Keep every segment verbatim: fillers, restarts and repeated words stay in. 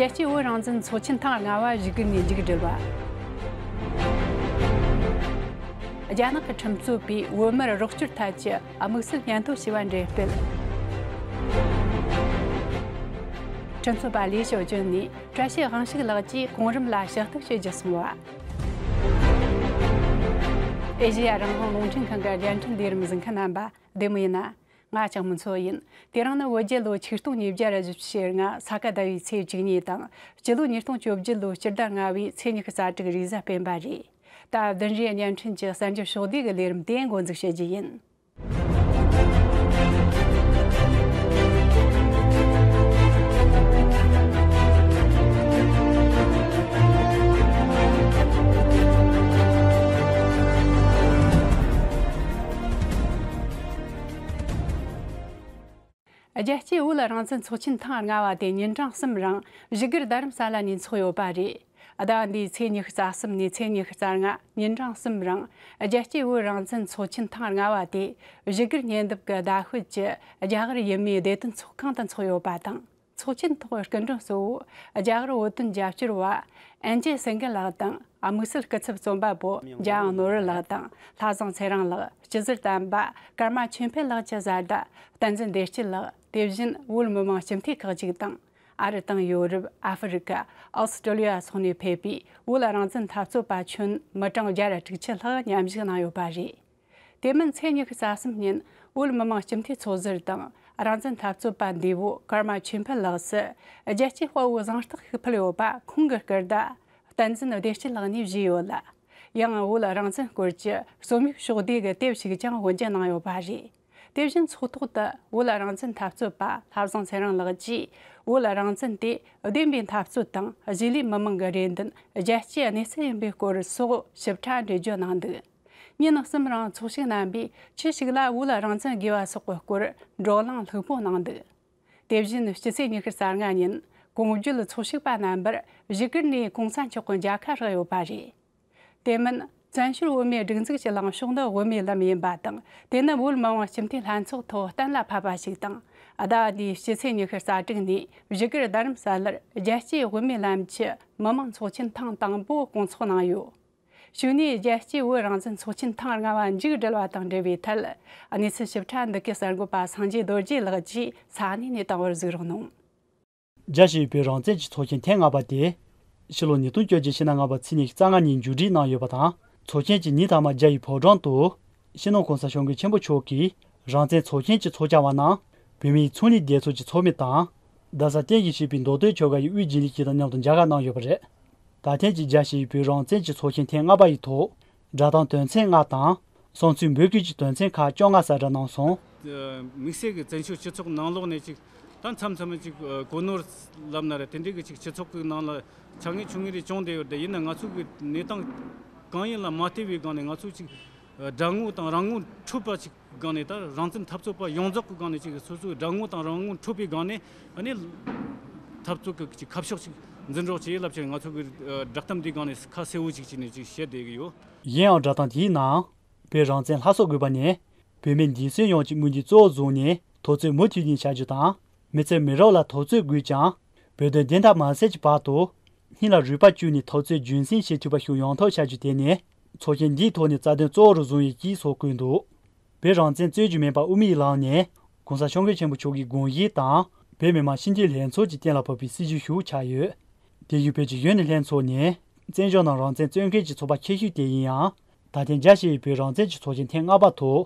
རྒྱལ་སྤྱིའི་བོད་རང་བཙན་ཚོགས་ཆེན་ཐེངས་ལྔ་བ་བཞུགས་སྒར་ནས་མཇུག་བསྒྲིལ་བ། རྒྱ་ནག་གི་ཁྲིམས་རྩོད་པས་བོད་མིར་རོགས་སྐྱོར་ཐད་ཀྱི་དམིགས་བསལ་སྙན་ཐོ་ཞེས་པ་འགྲེམས་སྤེལ། ཁྲིམས་རྩོད་པ་ལི་ཞའོ་ཅུན་ནས་བཀྲ་ཤིས་དབང་ཕྱུག་ལགས་ཀྱིས་གོང་རིམ་ལ་ཞུ་གཏུག་བྱེད་རྒྱུ་གསུངས་པ། ཨེ་ཤེ་ཡ་རང་དབང་རླུང་འཕྲིན་ཁང་གི་བརྙན་འཕྲིན་ལས་རིམ་གཟིགས་མཁན་རྣམ་པ། བདེ་མོ་ཡིན་ན། ང་ལྕགས་མོ་མཚོ་ཡིན། དེ་རིང་ནི་བོད་རྒྱལ་ལོ་ཆིག་སྟོང་ཉིས་བརྒྱ་བཞི་བཅུ་ཞེ་ལྔ་ས་ག་ཟླ་བའི་ཚེས་བཅུ་གཉིས་དང་། སྤྱི་ལོ་ཉིས་སྟོང་བཅོ་བརྒྱད་ལོའི་སྤྱི་ཟླ་ལྔ་བའི་ཚེས་ཉི་ཤུ་རྩ་དྲུག་རེས་གཟའ་སྤེན་པ་རེད། ད་བདུན་རེའི་བརྙན་འཕྲིན་གྱི་གསར་འགྱུར་ཕྱོགས་བསྡུས་ཀྱི་ལས་རིམ་དེ་འགོ་འཛུགས་བྱེད་རྒྱུ་ཡིན། རྒྱལ་སྤྱིའི་བོད་རང་བཙན་ཚོགས་ཆེན་ཐེངས་ལྔ་བ་དེ་ཉིན་གྲངས་གསུམ་རིང་བཞུགས་སྒར་རྡ་རམ་ས་ལ་ནས་འཚོགས་ཡོད་པ་རེད། ཟླ་བ་འདིའི་ཚེས་ཉི་ཤུ་རྩ་གསུམ་ནས་ཚེས་ཉི་ཤུ་རྩ་ལྔ་ཉིན་གྲངས་གསུམ་རིང་རྒྱལ་སྤྱིའི་བོད་རང་བཙན་ཚོགས་ཆེན་ཐེངས་ལྔ་བ་དེ་བཞུགས་སྒར་ཉེ་འདབས་ཀྱི་ཟླ་ཤོད་ཀྱི་རྒྱ་གར་ཡུལ་མིའི་བདེ་དོན་ཚོགས་ཁང་དུ་འཚོགས་ཡོད་པ་དང་། ཚོགས་ཆེན་ཐོག་སྐུ་མགྲོན་གཙོ་བོ་རྒྱ་གར་བོད་དོན་རྒྱབ་སྐྱོར་བ་ཨན་ཅེ་སེང་གེ་ལགས་དང་། དམིགས་བསལ་སྐུ་ཚབ་རྩོམ་པ་པོ་འཇམ་དབྱངས་ནོར་བུ་ལགས་དང་། ལྷ་བཟང་ཚེ་རིང་ལགས། སྤྱི་ཟུར་དམ་པ་ཀརྨ་ཆོས་འཕེལ་ལགས་ཀྱི་བཟའ་ཟླ་བསྟན་འཛིན་བདེ་སྐྱིད་ལགས། དེ་བཞིན་བོད་མི་མང་སྤྱི་འཐུས་ཁག་ཅིག་དང་། ཨ་རི་དང་ཡོ་རོབ། ཨ་ཧྥེ་རི་ཀ། ཨོ་སི་ཀྲོ་ལི་ཡ་སོགས་ནས་ཕེབས་པའི་བོད་རང་བཙན་འཐབ་རྩོད་པ་ཁྱོན་མི་གྲངས་བརྒྱ་དྲུག་ཅུ་ལྷག་མཉམ་ཞུགས་གནང་ཡོད་པ་རེད། དེ་མིན་ཚེས་ཉི་ཤུ་རྩ་གསུམ་ཉིན་བོད་མི་མང་སྤྱི་འཐུས་ཚོགས་ཟུར་དང་རང་བཙན་འཐབ་རྩོད་པ་འདས་པོ་ཀརྨ་ཆོས་འཕེལ་ལགས་སུ་རྒྱལ་སྤྱིའི་དཔའ་བོའི་གཟེངས་རྟགས་ཤིག་ཕུལ་ཡོད་པ་ཁོང་གི་སྐུ་ཟླ་བསྟན་འཛིན་བདེ་སྐྱིད་ལགས་ནས་བཞེས་ཡོད་ལ། ཡང་བོད་རང་བཙན་སྐོར་གྱི་རྩོམ་ཡིག་ཕྱོགས་བསྡུས་ཀྱི་དེབ་ཞིག་ཀྱང་དབུ་འབྱེད་གནང་ཡོད་པ་རེད། དེ་བཞིན་ཚོགས་ཐོག་ཏུ་བོད་རང་བཙན་འཐབ་རྩོད་པ་ལྷ་བཟང་ཚེ་རིང་ལགས་ཀྱིས་བོད་རང་བཙན་དེ་བདེན་པའི་འཐབ་རྩོད་དང་གཞིས་ལུས་མི་མང་གི་རེ་འདུན་རྒྱལ་སྤྱིའི་གནས་ཚུལ་ཡིན་པའི་སྐོར་སོགས་ཞིབ་ཕྲ་འགྲེལ་བརྗོད་གནང་འདུག་ཉིན་གསུམ་རིང་ཚོགས་ཞུགས་རྣམ་པས་ཁྱུ་གཅིག་ལ་བོད་རང་བཙན་དགོས་པ་སོགས་ཀྱི་སྐོར་བགྲོ་གླེང་ལྷུག་པོ་གནང་འདུག་དེ་བཞིན་སྤྱི་ཚེས་ཉི་ཤུ་རྩ་ལྔ་ཉིན་གོང་བརྗོད་ཚོགས་ཞུགས་པ་རྣམ་པར་བཞུགས་སྒར་ནས་གོང་ས་མཆོག་གི་མཇལ་ཁ་བསྒྲགས་ཡོད་པ་རེད། དེ་མིན་བཙན་བྱོལ་བོད་མིའི་སྒྲིག་འཛུགས་ཀྱི་ལངས་ཕྱོགས་ནི་དབུ་མའི་ལམ་ཡིན་པ་དང་། དེ་ནི་བོད་མི་མང་སྤྱི་འཐུས་ལྷན་ཚོགས་ཐོག་གཏན་ལ་ཕབ་པ་ཞིག་དང་། ཟླ་བ་འདིའི་སྤྱི་ཚེས་ཉི་ཤུ་རྩ་དྲུག་ནས་བཞུགས་སྒར་རྡ་རམ་ས་ལར་རྒྱལ་སྤྱིའི་དབུ་མའི་ལམ་གྱི་མི་མང་ཚོགས་ཆེན་ཐེངས་དང་པོ་སྐོང་ཚོགས་གནང་ཡོད། གཞུག་ནས་རྒྱལ་སྤྱིའི་བོད་རང་བཙན་ཚོགས་ཆེན་ཐེངས་ལྔ་བ་མཇུག་བསྒྲིལ་བ་དང་འབྲེལ་བའི་ཐད། གནས་ཚུལ་ཞིབ་ཕྲ་འདི་གའི་གསར་འགོད་པ་སངས་རྒྱས་རྡོ་རྗེ་ལགས་ཀྱིས་ས་གནས་ནས་བཏང་བར་གཟིགས་རོགས་གནང་། རྒྱལ་སྤྱིའི་བོད་རང་བཙན་གྱི་ཚོགས་ཆེན་ཐེངས་ལྔ་པ་དེ། ཕྱི་ལོ་ཉིས་སྟོང་བཅོ་བརྒྱད་ཕྱི་ཟླ་ལྔ་པ་ཚེས་ཉི་ཤུ་རྩ་ལྔ་ཉིན་མཇུག་སྒྲིལ་གནང་ཡོད་པ་དང་། ཚོགས་ཆེན་གྱི་ཉིན་མཐའ་མ་རྒྱ་ཡི་ཕོ་བྲང་དུ། སྤྱི་ནོར་༸གོང་ས་༸སྐྱབས་མགོན་ཆེན་པོ་མཆོག་གིས་རང་བཙན་ཚོགས་ཆེན་གྱི་ཚོགས་བཅར་བ་རྣམས་བོད་མིའི་ཚོང་ལས་སྡེ་ཚོགས་ཀྱི་ཚོགས་མི་དང་། རྡ་ས་བསྟན་བཞུགས་ཞེས་པའི་མདོ་སྟོད་ཆོལ་ཁ་ཡི་དབུས་རྒྱུན་ལས་ཀྱིས་དང་མཉམ་དུ་མཇལ་ཁ་གནང་ཡོད་པ་རེད། ད་ཐེངས་ཀྱི་རྒྱལ་སྤྱིའི་བོད་རང་བཙན་གྱི་ཚོགས་ཆེན་ཐེངས་ལྔ་པ་ཡི་ཐོག་བསྒྲགས་གཏམ་དོན་ཚན་ལྔ་དང་། བསམ་ཚུལ་འབོད་སྐུལ་གྱི་དོན་ཚན་ཁག་བཅོ་ལྔ་གསལ་བསྒྲགས་གནང་སོང་། དམིགས་བསལ་གྱི་བཙན་བྱོལ་སྤྱི་ཚོགས་ནང་ལོགས་ནས་ཅིག་ད་མཚམས་མཚམས་ཅིག་གོ་ནོར་ལབ་ན་རེད། དེ་འདྲའི་གི་ཅིག་སྤྱི་ཚོགས་ཀྱི་ནང་ལ་ཆ་ངེས་ཆུང་ངེས་རེ་བྱུང་བསྡད་ཡོད་རེད། ཡིན་ན་ང་ཚོ་གི་གནས་སྟངས་གང་ཡིན་ལ་མ་བལྟས་པའི་སྒང་ནས་ང་ཚོ་ཅིག་དགྲ་ངོ་དང་རང་ངོ་འཕྲོད་པ་ཅིག་སྒང་ནས། ད་རང་བཙན་འཐབ་རྩོད་པ་ཡོངས་རྫོགས་ཀྱི་སྒང་ནས་ཅིག་སོ་སོའི་དགྲ་ངོ་དང་རང་ངོ་འཕྲོད་པའི་སྒང་ནས་ཨ་ནི་འཐབ་རྩོད་ཀྱི་ཅིག་ཁ་ཕྱོགས་ཅིག་འཛིན་རོགས་བྱེད་ལབ་བྱས་ང་ཚོ་གི་བསྒྲགས་གཏམ་འདིའི་སྒང་ནས་ཁ་གསལ་བོ་ཅིག་བྱས་ནས་ཅིག་བཤད་བསྡད་ཀྱི་ཡོད། ཡིན་ཡང་བསྒྲགས་གཏམ་དེའི་ནང་། བོད་རང་བཙན་སླར་གསོ་དགོས་པ་ནི། བོད་མི་འདས་གསོན་ཡོངས་ཀྱི་དམིགས་འདུན་གཙོ་བོར་བཟུང་ནས་འཐབ་རྩོད་མུ་མཐུད་ནས་བྱ་རྒྱུ་དང་། མི་ཚེ་མི་རབས་ལ་འཐབ་རྩོད་དགོས་ཀྱང་། བོད་དོན་བདེན་མཐའ་མ་གསལ་གྱི་བར་དུ། སྙིང་ལ་རུས་པ་བཅུག་ནས་འཐབ་རྩོད་རྒྱུན་འཛིན་བྱེད་ཐུབ་པ་ཞིག་ཡོང་ཐབས་བྱ་རྒྱུ་དེ་ནི། ཚོགས་ཆེན་འདིའི་ཐོག་ནས་རྩ་དོན་གཙོ་བོར་བཟུང་ཡོད་ཅེས་སོགས་བཀོད་འདུག་བོད་རང་བཙན་རྩོད་རྒྱུ་མིན་པ་དབུ་མའི་ལམ་ནས་༸གོང་ས་༸སྐྱབས་མགོན་ཆེན་པོ་མཆོག་གི་དགོངས་གཞི་དང་། བོད་མི་མང་སྤྱི་འཐུས་ལྷན་ཚོགས་ཀྱིས་གཏན་ལ་ཕབ་པའི་སྲིད་བྱུས་ཤིག་ཆགས་ཡོད། དེ་བཞིན་བོད་ཀྱི་གཞོན་ནུ་ལྷན་ཚོགས་ནི། བཙན་བྱོལ་ནང་རང་བཙན་རྩོད་མཁན་གྱི་ཚོགས་པ་ཆེ་ཤོས་དེ་ཡིན་ཡང་། ད་ཐེངས་རྒྱལ་སྤྱིའི་བོད་རང་བཙན་གྱི་ཚོགས་ཆེན་ཐེངས་ལྔ་པ་ཐོག་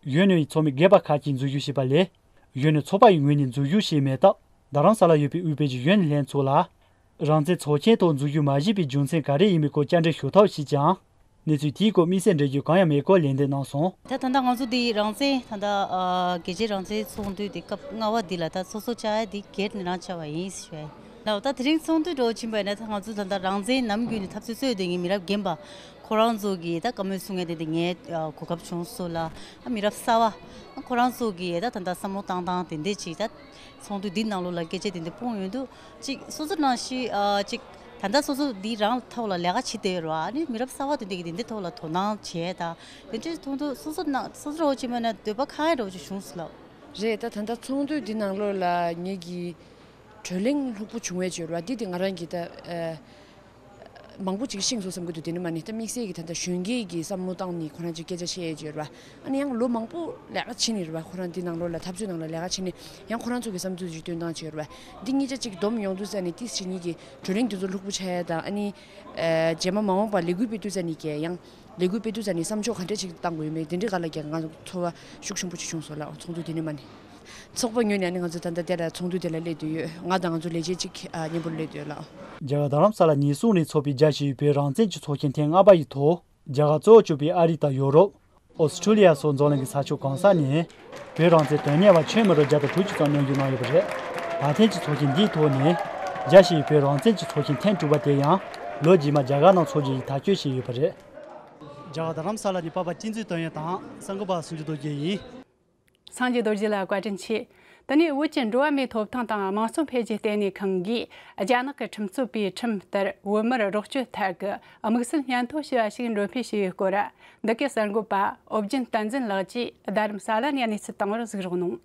གཞོན་ནུ་ཡི་ཚོགས་མི་སྒེར་པ་ཁག་ཅིག་འཛུལ་ཞུགས་བྱས་པ་ལས། གཞོན་ནུ་ཚོགས་པ་ཡི་ངོས་ནས་འཛུལ་ཞུགས་བྱས་མེད་སྟབས། རྡ་རམ་ས་ལར་ཡོད་པའི་དབུས་བོད་ཀྱི་གཞོན་ནུ་ལྷན་ཚོགས་ལ། རང་བཙན་ཚོགས་ཆེན་ཐོག་འཛུལ་ཞུགས་མ་བྱས་པའི་རྒྱུ་མཚན་ག་རེ་ཡིན་མིན་སྐོར་བཅར་འདྲི་ཞུ་ཐབས་བྱས་ཀྱང་། གནས་ཚུལ་དེའི་སྐོར་དམིགས་བསལ་འགྲེལ་བརྗོད་གང་ཡང་མེད་སྐོར་ལན་འདེབས་གནང་སོང་། ད་ད་ལྟ་ང་ཚོ་འདི་རང་བཙན་ད་ལྟ་ཨ་རྒྱལ་སྤྱིའི་རང་བཙན་ཚོགས་འདུ་འདི་སྐབས་ལྔ་པ་འདི་ལ་ད་ཚོགས་གཙོ་བཅར་ཡ་འདི་སྒེར་ནས་རང་བཅར་བ་ཡིན་ཞུ་ཡ་ཡིན། ལགས། ད་དེ་རིང་ཚོགས་འདུ་འགྲོ་ཕྱིན་པ་ཡིན་ན་ད་ང་ཚོ་ད་ལྟ་རང་བཙན་ནམ་རྒྱུན་ནས་འཐབ་རྩོད་རྩོད་བསྡད་མཁན་མི་རབས་རྒན་པ་ཁོ་རང་ཚོ་གིས་ད་བཀའ་མོལ་གསུང་ཡ་དེ་འདི་ངས་ཨ་གོ་སྐབས་བྱུང་སོང་ལ། ཨ་མི་རབས་གསར་པ་ཁོ་རང་ཚོ་གིས་ད་ད་ལྟ་བསམ་བློ་བཏང་སྟངས་དེ་འདྲས་ཅིག་ད་ཚོགས་འདུ་འདི་ནང་ལོགས་ལ་སྐད་ཆ་དེ་འདྲས་སྤུངས་ཡོང་དུས། ཅིག་སོ་སོ་ནང་བཞིན་ཨ་ཅིག་ད་ལྟ་སོ་སོ་འདི་རང་ཐོག་ལ་ལས་ཀ་བྱེད་བསྡད་ཡོད་རེད་བ། ཨ་ནི་མི་རབས་གསར་པ་དེ་འདྲས་ཀྱིས་དེ་འདྲའི་ཐོག་ལ་དོ་སྣང་བྱས་དང་དེ་འདྲས་མཐོང་དུས་སོ་སོ་ནང་སོ་སོ་རོགས་བྱེད་མ་ན་འདོད་པ་ཁ་ཡ་རོགས་ཀྱི་བྱུང་སོང་ལགས། རེད། ད་ད་ལྟ་ཚོགས་འདུ་འདི་ནང་ལོགས་ལ་ངེད་ཀྱི་ གྲོས་གླེང་ལྷུག་པོ་བྱུང་བའི་བརྗོད་པ་འདི་དེ་ང་རང་གི་ད་ཨ་མང་པོ་ཅིག་ཤེས་སོང་བསམ་གྱི་འདུག་དེ་ནི་མ་ནི་ད་དམིགས་བསལ་གྱི་ད་ལྟ་གཞོན་སྐྱེས་ཀྱི་བསམ་བློ་བཏང་ནས་ཁོ་རང་ཅིག་སྐད་ཆ་བཤད་ཡས་བརྗོད་པ། ཨ་ནི་ཡང་ལོ་མང་པོ་ལས་ཀ་བྱེད་ནི་རེད་པ། ཁོ་རང་འདི་ནང་ལོགས་ལ་འཐབ་རྩོད་ནང་ལ་ལས་ཀ་བྱེད་ནི་ཡང་ཁོ་རང་ཚོ་གི་བསམ་ཚུལ་ཅིག་སྟོན་སྟངས་བྱས་རེད་པ། འདི་གཉིས་ཆ་ཅིག་བསྡོམས་ཡོང་དུས་ཙ་ནི་ཏིས་ཕྱི་གཉིས་ཀྱི་བགྲོ་གླེང་འདི་ཚོ་ལྷུག་པོ་ཆགས་ཡ་དང་། ཨ་ནི་ཨ་རྗེས་མ་མ་འོངས་པར་ལས་འགུལ་སྤེལ་དུས་ཙ་ནི་ཀྱི་ཡང་ལས་འགུལ་སྤེལ་དུས་ཙ་ནི་བསམ་ཕྱོགས་ག་འདྲས་ཅིག་བཏང་དགོས་ཡོད་མེད་དེ་འདྲའི་སྒང་ལ་ཀྱང་ང་ཚོ་ཚོར་བ་ཤུགས་ཆེན་པོ་ཅིག་བྱུང་སོང་ལགས། ཚོགས་འདུ་དེ་ནི་མ་ནི། ཚོགས་པ་ངོས་ནས་ཨ་ནི་ང་ཚོ་ད་ལྟ་དེ་ལ་ཚོགས་འདུ་དེ་ལ་སླེབས་བསྡད་ཡོད། ང་དང་ང་ཚོ་ལས་བྱེད་ཅིག་ཨ་མཉམ་པོ་སླེབས་བསྡད་ཡོད་ལགས། རྒྱ་གར་རྡ་རམ་ས་ལ་ཉེན་སྲུང་ལས་ཚོགས་པའི་རྒྱ་ཆེ་བའི་བོད་རང་བཙན་གྱི་ཚོགས་ཆེན་ཐེངས་ལྔ་པ་ཡི་ཐོག་རྒྱ་གར་གཙོ་བོ་གྱུར་པའི་ཨ་རི་དང་ཡོ་རོབ། ཨོ་སི་ཁྲུ་ལི་ཡ་སོགས་འཛམ་གླིང་གི་ས་ཕྱོགས་གང་ས་ནས་བོད་རང་བཙན་དོན་གཉེར་བ་ཁྱོན་མི་རབས་བརྒྱ་དང་དྲུག་ཅུ་ཙམ་མཉམ་ཞུགས་གནང་ཡོད་པ་རེད། ད་ཐེངས་ཀྱི་ཚོགས་ཆེན་འདིའི་ཐོག་ནས་རྒྱ་ཆེའི་བོད་རང་བཙན་གྱི་ཚོགས་ཆེན་ཐེངས་དྲུག་པ་དེ་ཡང་ལོ་རྗེས་མ་རྒྱ་གར་ནང་འཚོགས་རྒྱུ་ཡིན་ཐག་གཅོད་བྱས་ཡོད་པ་རེད། རྒྱ་གར་རྡ་རམ་ས་ལ་ནས་པ་ཕ་བསྟན་འཛིན་དོན་ཡོད་དང་སངས་རྒྱས་པ་སངས་རྒྱས་རྡོ་རྗེ་ཡིན། སངས་རྒྱས་རྡོ་རྗེ་ལ་བཀའ་དྲིན་ཆེ། ད་ནི་བོད་ཀྱི་འགྲོ་བ་མིའི་ཐོབ་ཐང་དང་དམངས་གཙོ་འཕེལ་རྒྱས་ལྟེ་གནས་ཁང་གིས་རྒྱ་ནག་གི་ཁྲིམས་རྩོད་པའི་ཁྲིམས་ལྟར་བོད་མིར་རོགས་སྐྱོར་ཐད་ཀྱི་དམིགས་བསལ་སྙན་ཐོ་ཞེས་པ་ཞིག་འགྲེམས་སྤེལ་བྱས་ཡོད་སྐོར། འདི་གའི་གསར་འགོད་པ་ཨོ་རྒྱན་བསྟན་འཛིན་ལགས་ཀྱིས་རྡ་རམ་ས་ལ་ནས་གནས་ཚུལ་བཏང་བར་གཟིགས་རོགས་གནང་།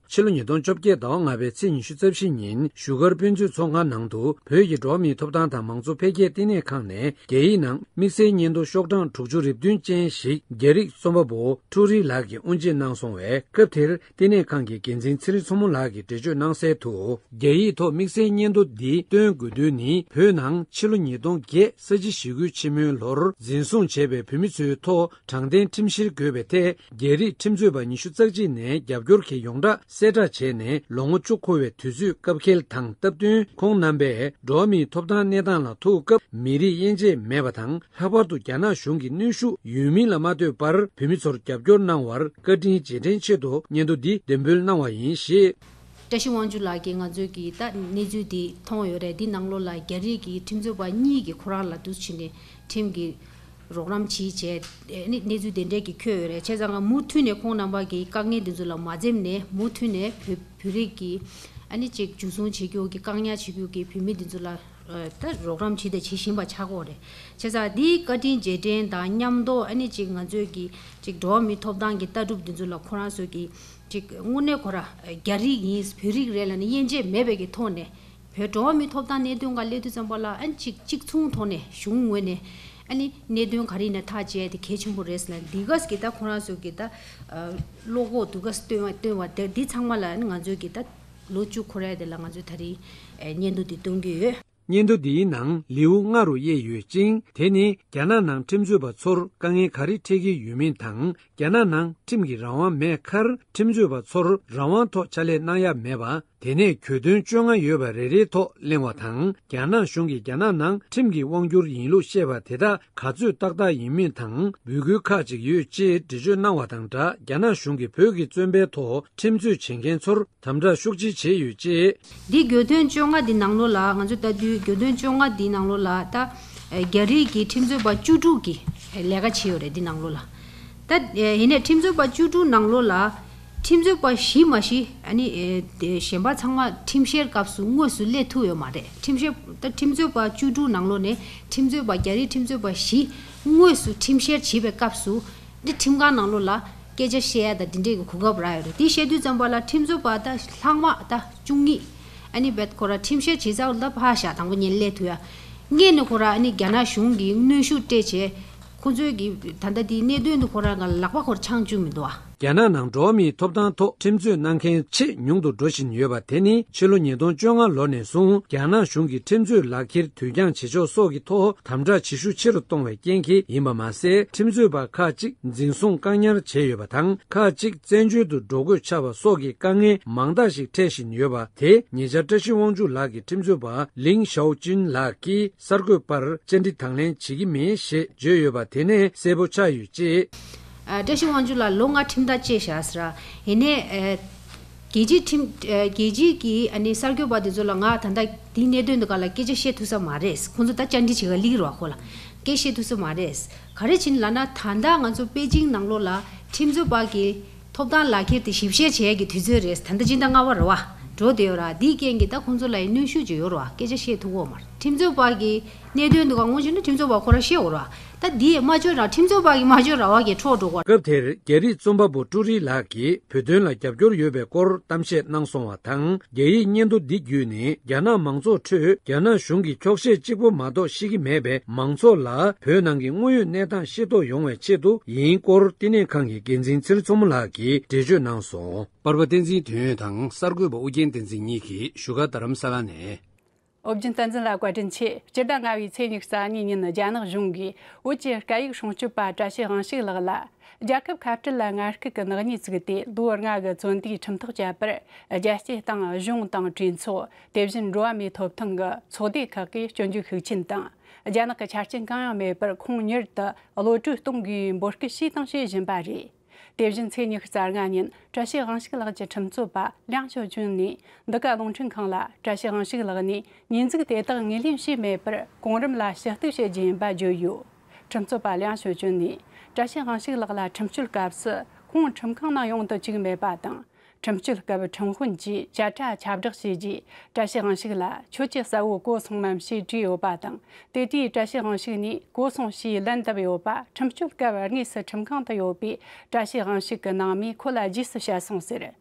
ཕྱི་ལོ་ཉིས་སྟོང་བཅོ་བརྒྱད་ཟླ་བ་ལྔ་པའི་ཚེས་ཉི་ཤུ་རྩ་བཞི་ཉིན་བཞུགས་སྒར་དཔེ་མཛོད་ཚོགས་ཁང་ནང་དུ་བོད་ཀྱི་འགྲོ་བ་མིའི་ཐོབ་ཐང་དང་མང་གཙོ་འཕེལ་རྒྱས་ལྟེ་གནས་ཁང་ནས་རྒྱ་ཡིག་ནང་དམིགས་བསལ་སྙན་ཐོ་ཤོག་གྲངས་དྲུག་ཅུ་རེ་བདུན་ཅན་ཞིག་རྒྱ་རིགས་རྩོམ་པ་པོ་ཁྲུ་རི་ལགས་ཀྱིས་དབུ་འབྱེད་གནང་སོང་བས། སྐབས་དེར་ལྟེ་གནས་ཁང་གི་འགན་འཛིན་ཚེ་རིང་མཚོ་མོ་ལགས་ཀྱིས་འགྲེལ་བརྗོད་གནང་གསལ་དུ། རྒྱ་ཡིག་ཐོག་དམིགས་བསལ་སྙན་ཐོ་འདི་བཏོན་དགོས་དོན་ནི། བོད་ནང་ཕྱི་ལོ་ཉིས་སྟོང་བརྒྱད་ས་བྱི་ཞི་རྒོལ་ཆེན་མོའི་ལོར་འཛིན་བཟུང་བྱས་པའི་བོད་མི་ཚོའི་ཐོག་དྲང་བདེན་ཁྲིམས་བཤེར་དགོས་པའི་ཐད། རྒྱ་རིགས་ཁྲིམས་རྩོད་པ་ཉི་ཤུ་རྩ་གཅིག་ནས་རྒྱབ་སྐྱོར་གྱི་ཡོངས་གྲགས་གསལ་བསྒྲགས་བྱས་ནས་ལོ་ངོ་བཅུ་འཁོར་བའི་དུས་ཚོད་སྐབས་འཁེལ་དང་སྟབས་བསྟུན། ཁོང་རྣམ་པས་འགྲོ་བ་མིའི་ཐོབ་ཐང་གནས་སྟངས་ལ་ཐུག་སྐབས་མི་རིགས་དབྱེ་འབྱེད་མེད་པ་དང་། ལྷག་པར་དུ་རྒྱ་ནག་གཞུང་གི་གནོན་ཤུགས་ཡོད་མིན་ལ་མ་ལྟོས་པར་བོད་མི་ཚོར་རྒྱབ་སྐྱོར་གནང་བར་བཀའ་དྲིན་རྗེས་དྲན་ཆེད་དུ་སྙན་ཐོ་འདི་འདེམས་འབུལ་གནང་བ་ཡིན་ཞེས། བཀྲ་ཤིས་དབང་ཕྱུག་ལགས་ཀྱིས་ང་ཚོའི་གི་ད་གནས་ཚུལ་འདི་མཐོང་ཡོད་རེད། འདི་ནང་ལོགས་ལ་རྒྱ་རིགས་ཀྱི་ཁྲིམས་རྩོད་པ་གཉིས་ཀྱིས་ཁོ་རང་ལ་འདུ་བྱས་ནས་ཁྲིམས་ཀྱི་རོགས་རམ་བྱེད་བྱས་ནས་གནས་ཚུལ་དེ་འདྲས་ཀྱི་འཁོད་ཡོད་རེད། བྱས་ཙང་ང་མུ་མཐུད་ནས་ཁོང་རྣམ་པ་གི་དཀའ་ངལ་འདི་ཚོ་ལ་མ་འཛེམས་ནས་མུ་མཐུད་ནས་བོད་བོད་རིགས་ཀྱི་ཨ་ནི་ཅིག་འཇུ་བཟུང་བྱེད་རྒྱུ་གི་བཀག་ཉར་བྱེད་རྒྱུ་གི་བོད་མི་འདི་ཚོ་ལ་ད་རོགས་རམ་བྱེད་དང་བྱེད་བཞིན་པ་ཆགས་ཀྱི་ཡོད་རེད། བྱས་ཙང་འདིའི་བཀའ་དྲིན་རྗེས་དྲན་དང་མཉམ་དུ་ཨ་ནི་ཅིག་ང་ཚོས་ཀྱི་ཅིག་འགྲོ་བ་མིའི་ཐོབ་ཐང་གི་ལྟ་གྲུབ་འདི་ཚོ་ལ་ཁོ་རང་ཚོས་ཀྱི་ཅིག་དངོས་གནས་ཁོ་རང་རྒྱ་རིགས་ཡིན་བོད་རིགས་རེད་ལབ་ནས་དབྱེ་འབྱེད་མེད་པའི་གི་ཐོག་ནས་བོད་འགྲོ་བ་མིའི་ཐོབ་ཐང་གནད་དོན་སྒང་སླེབས་དུས་ཙམ་པ་ལ་ཨ་ནི་ཅིག་གཅིག་མཚུངས་ཐོག་ནས་གཞུང་ངོས་ནས་ཨ་ནི་གནད་དོན་ག་རེ་ཡིན་ན་ཐག་བཅད་དེ་གལ་ཆེན་པོ་རེད་ཟེར་ལབ་འདི་ག་ཟེར་གི་ད་ཁོ་རང་ཚོས་ཀྱི་ད་བློ་ཁོག་འདུག་ག་སྟོན་བ་སྟོན་བ་དེ་འདི་ཚང་མ་ལ་ཨ་ནི་ང་ཚོས་ཀྱི་ད་ལོ་བཅུ་འཁོར་ཡ་དེ་ལ་ང་ཚོས་ད་རིང་སྙན་ཐོ་འདི་སྟོན་གྱི་ཡོད། སྙན་ཐོ་འདིའི་ནང་ལེའུ་ལྔ་རུ་དབྱེ་ཡོད་ཅིང་། དེ་ནི་རྒྱ་ནག་ནང་ཁྲིམས་རྩོད་པ་ཚོར་དཀའ་ངལ་ག་རེ་འཕྲད་ཀྱི་ཡོད་མིན་དང་། རྒྱ་ནག་ནང་ཁྲིམས་ཀྱི་རང་དབང་མེད་ཁར་ཁྲིམས་རྩོད་པ་ཚོར་རང་དབང་ཐོག་ཕྱག་ལས་གནང་ཡ་མེད་པ། དེ་ནས་གྱོད་དོན་བཅོ་ལྔ་ཡོད་པ་རེ་རེའི་ཐོག་གླེང་བ་དང་། རྒྱ་ནག་གཞུང་གིས་རྒྱ་ནག་ནང་ཁྲིམས་ཀྱི་དབང་སྒྱུར་ཡིན་ལུགས་བཤད་པ་དེ་དག་ག་ཚོད་ཏག་ཏག་ཡིན་མིན་དང་འབོད་སྐུལ་ཁག་ཅིག་ཡོད་ཅེས་འགྲེལ་བརྗོད་གནང་བ་དང་སྦྲགས། རྒྱ་ནག་གཞུང་གིས་བོད་ཀྱི་བཙོན་པའི་ཐོག་ཁྲིམས་རྩོད་བྱེད་མཁན་ཚོར་དམ་དྲག་ཤུགས་ཆེ་བྱས་ཡོད་ཅེས། འདི་གྱོད་དོན་བཅོ་ལྔ་འདི་ནང་ལོགས་ལ་ང་ཚོ་ལྟ་དུས་གྱོད་དོན་བཅོ་ལྔ་འདི་ནང་ལོགས་ལ་ད་རྒྱ་རིགས་ཀྱི་ཁྲིམས་རྩོད་པ་བཅུ་དྲུག་གིས་ལས་ཀ་བྱས་ཡོད་རེད། འདི་ནང་ལོགས་ལ་ད་ཡིན་ནའི་ཁྲིམས་རྩོད་པ་བཅུ་དྲུག་ནང་ལོགས་ལ་ཁྲིམས་རྩོད་པ་བཞི་མ་གཞི་ཨ་ནི་གཞན་པ་ཚང་མ་ཁྲིམས་བཤེར་སྐབས་སུ་དངོས་སུ་སླེབས་ཐུབ་ཡོད་མ་རེད། ཁྲིམས་བཤེར་ད་ཁྲིམས་རྩོད་པ་བཅུ་དྲུག་ནང་ལོགས་ནས་ཁྲིམས་རྩོད་པ་རྒྱ་རིགས་ཁྲིམས་རྩོད་པ་བཞི་དངོས་སུ་ཁྲིམས་བཤེར་བྱེད་པའི་སྐབས་སུ། འདི་ཁྲིམས་ཁང་ནང་ལོགས་ལ་སྐད་ཆ་བཤད་ཡ་དང་འདི་འདྲས་ཀྱི་གོ་སྐབས་རག་ཡོད་རེད། འདི་བཤད་དུས་ཙམ་པ་ལ་ཁྲིམས་རྩོད་པ་ད་ལྷག་མ་ད་བཅུ་གཉིས་ཨ་ནི་བེད་ཁོ་ར་ཁྲིམས་བཤེར་བྱེད་ཚར་ལ་ཕར་བཞག་དང་པོ་ཉིད་སླེབས་ཐུབ་ཡ། སྔས་ནས་ཁོ་ར་ཨ་ནི་རྒྱ་ནག་གཞུང་གིས་གནོན་ཤུགས་སྤྲད་བྱས་ཁོ་ཚོས་ཀྱི་ད་ལྟ་འདིའི་གནད་དོན་དུ་ཁོ་ར་ལ་ལག་པ་ཁོ་ར་འཆང་བཅུག་མི་འདུག་ཨ། རྒྱ་ནག་ནང་འགྲོ་བ་མིའི་ཐོབ་ཐང་ཐོག་ཁྲིམས་རྩོད་གནང་མཁན་ཆེས་ཉུང་དུ་འགྲོ་བཞིན་ཡོད་པ་དེ་ནི་ཕྱི་ལོ་ཉིས་སྟོང་བཅོ་ལྔ་ལོ་ནས་བཟུང་རྒྱ་ནག་གཞུང་གིས་ཁྲིམས་རྩོད་ལག་ཁྱེར་དུས་འགྱངས་བྱེད་ཕྱོགས་སོགས་ཀྱི་ཐོག་དམ་དྲག་བྱེད་ཤུགས་ཆེ་རུ་གཏོང་བའི་རྐྱེན་གྱིས་ཡིན་པ་མ་ཟད། ཁྲིམས་རྩོད་པ་ཁག་ཅིག་འཛིན་བཟུང་བཀག་ཉར་བྱས་ཡོད་པ་དང་། ཁག་ཅིག་བཙན་བྱོལ་དུ་འགྲོ་དགོས་ཆགས་པ་སོགས་ཀྱི་དཀའ་ངལ་མང་དག་ཞིག་འཕྲད་བཞིན་ཡོད་པ་དེ་ཉེ་ཆར་བཀྲ་ཤིས་དབང་ཕྱུག་ལགས་ཀྱིས་ཁྲིམས་རྩོད་པ་ལིང་ཞའོ་ཅིན་ལགས་ཀྱིས་གསར་འགོད་པར་བཅར་འདྲི་དང་ལེན་བྱེད་ཀྱི་མེད་ཞེས་བརྗོད་ཡོད་པ་དེ་ནས་གསལ་པོ་ཆགས་ཡོད་ཅེས། ཨ། བཀྲ་ཤིས་དབང་ཕྱུག་ལགས་ལོ་ལྔ་ཁྲིམས་ཐག་བཅད་བཞག་ཟེར། ཡིན་ནའི་ཨ། རྒྱལ་སྤྱིའི་ཁྲིམས་ཨ། རྒྱལ་སྤྱིའི་གི་ཨ་ནི་གསར་འགོད་པ་དེ་ཚོ་ལ་ང་ད་ལྟ་འདིའི་གནད་དོན་དེ་ག་ལ་སྐད་ཆ་བཤད་ཐུབ་ས་མ་རེད། ཁོང་ཚོ་ད་བཅར་འདྲི་བྱེད་ག་སླེབས་ཀྱི་རེད་བ། ཁོ་ལ་སྐད་བཤད་ཐུབ་ས་མ་རེད། ག་རེ་བྱས་ནས་ལབ་ན་ད་ལྟ་ང་ཚོ་པེ་ཅིང་ནང་ལོགས་ལ་ཁྲིམས་རྩོད་པ་གི་ཐོབ་ཐང་ལག་ཁྱེར་དེ་ཞིབ་བཤེར་བྱེད་ཡ་གི་དུས་ཚོད་རེད། ད་ལྟ་སྤྱི་ཟླ་ལྔ་པ་རེད་བ། འགྲོ་བསྡད་ཡོད་ར། འདིའི་རྐྱེན་གྱིས་ད་ཁོང་ཚོ་ལ་ཡང་གནོན་ཤུགས་ཅིག་ཡོད་རེད་བ། སྐད་ཆ་བཤད་ཐུབ་ཀྱི་ཡོད་མ་རེད། ཁྲིམས་རྩོད་པ་གི་གནད་དོན་དེ་ག་ངོ་ཤེས་ན་ཁྲིམས་རྩོད་པ་ཁོ་རང་ཤེས་ཡོད་རེད་བ། ད་འདིས་སྨྲ་བརྗོད་ར་ཁྲིམས་རྩོད་པ་གི་སྨྲ་བརྗོད་ར་བ་གི་འཕྲོག་འགྲོ་གོ། སྐབས་དེར་རྒྱ་རིགས་རྩོམ་པ་པོ་ཀྲུའུ་རི་ལགས་ཀྱིས་བོད་དོན་ལ་རྒྱབ་སྐྱོར་ཡོད་པའི་སྐོར་གཏམ་བཤད་གནང་སོང་བ་དང་། རྒྱ་ཡིག་སྙན་ཐོ་འདི་བརྒྱུད་ནས་རྒྱ་ནག་མང་ཚོགས་ཁྲོད་རྒྱ་ནག་གཞུང་གི་འཁྱོག་བཤད་གཅིག་པོ་མ་གཏོགས་ཤེས་ཀྱི་མེད་པའི་མང་ཚོགས་ལ་བོད་ནང་གི་དངོས་ཡོད་གནས་སྟངས་ཤེས་རྟོགས་ཡོང་བའི་ཆེད་དུ་ཡིན་སྐོར་བསྟི་གནས་ཁང་གི་འགན་འཛིན་ཚེ་རིང་མཚོ་མོ་ལགས་ཀྱིས་འགྲེལ་བརྗོད་གནང་སོང་། པར་པ་བསྟན་འཛིན་དོན་ཡོད་དང་གསར་འགོད་པ་ཨུ་རྒྱན་བསྟན་འཛིན་གཉིས་ཀྱིས་བཞུགས་སྒར་རྡ་རམ་ས་ལ་ནས། ཨོ་རྒྱན་བསྟན་འཛིན་ལགས་བཀའ་དྲིན་ཆེ། སྤྱི་ཟླ་ལྔ་པའི་ཚེས་ཉི་ཤུ་རྩ་གཉིས་ཉིན་རྒྱ་ནག་གཞུང་གིས་བོད་ཀྱི་སྐད་ཡིག་སྲུང་སྐྱོབ་པ་བཀྲ་ཤིས་དབང་ཕྱུག་ལགས་ལ་རྒྱལ་ཁབ་ཁ་བྲལ་ལ་ངན་སྐུལ་གྱི་ནག་ཉེས་བཙུགས་ཏེ་ལོ་ལྔ་གི་བཙོན་དུས་ཁྲིམས་ཐག་བཅད་པར། རྒྱལ་སྤྱིའི་སྟེང་གཞུང་དང་གྲོས་ཚོགས། དེ་བཞིན་འགྲོ་བ་མིའི་ཐོབ་ཐང་གི་ཚོགས་སྡེ་ཁག་གིས་སྐྱོན་བརྗོད་ཤུགས་ཆེན་དང་། རྒྱ་ནག་གི་ཆ་རྐྱེན་གང་ཡང་མེད་པར་ཁོང་མྱུར་དུ་གློད་གྲོལ་གཏོང་དགོས་པའི་འབོད་སྐུལ་བྱས་དང་བྱེད་བཞིན་པ་རེད། དེ་བཞིན་ཚེས་ཉི་ཤུ་རྩ་ལྔ་ཉིན་བཀྲ་ཤིས་དབང་ཕྱུག་ལགས་ཀྱི་ཁྲིམས་རྩོད་པ་ལིའང་ཞའོ་ཅུན་ནས་འདི་ག་རླུང་འཕྲིན་ཁང་ལ་བཀྲ་ཤིས་དབང་ཕྱུག་ལགས་ནས་ཉེས་འཛུགས་དེ་དག་ངོས་ལེན་བྱས་མེད་པར་གོང་རིམ་ལ་ཞུ་གཏུག་བྱེད་རྒྱུ་ཡིན་པ་བརྗོད་ཡོད། ཁྲིམས་རྩོད་པ་ལིའང་ཞའོ་ཅུན་ནས་བཀྲ་ཤིས་དབང་ཕྱུག་ལགས་ལ་ཁྲིམས་གཅོད་སྐབས་སུ་ཁོང་ཁྲིམས་ཁང་ནང་ཡོང་དུ་བཅུག་མེད་པ་དང་། ཁྲིམས་གཅོད་སྐབས་ཁྲིམས་དཔོན་གྱིས་བཅད་ཁྲ་ཁྱབ་བསྒྲགས་བྱས་རྗེས་བཀྲ་ཤིས་དབང་ཕྱུག་ལ་ཁྱོད་ཀྱི་གསལ་བོ་གོ་སོང་ངམ་ཞེས་དྲིས་ཡོད་པ་དང་། དེ་དུས་བཀྲ་ཤིས་དབང་ཕྱུག་ནས་གོ་སོང་ཞེས་ལན་བཏབ་ཡོད་པ། ཁྲིམས་གཅོད་སྐབས་དངོས་སུ་ཁྲིམས་ཁང་དུ་ཡོད་པའི་བཀྲ་ཤིས་དབང་ཕྱུག་གི་ནང་མིས་ཁོ་ལ་རྗེས་སུ་བཤད་སོང་ཟེར།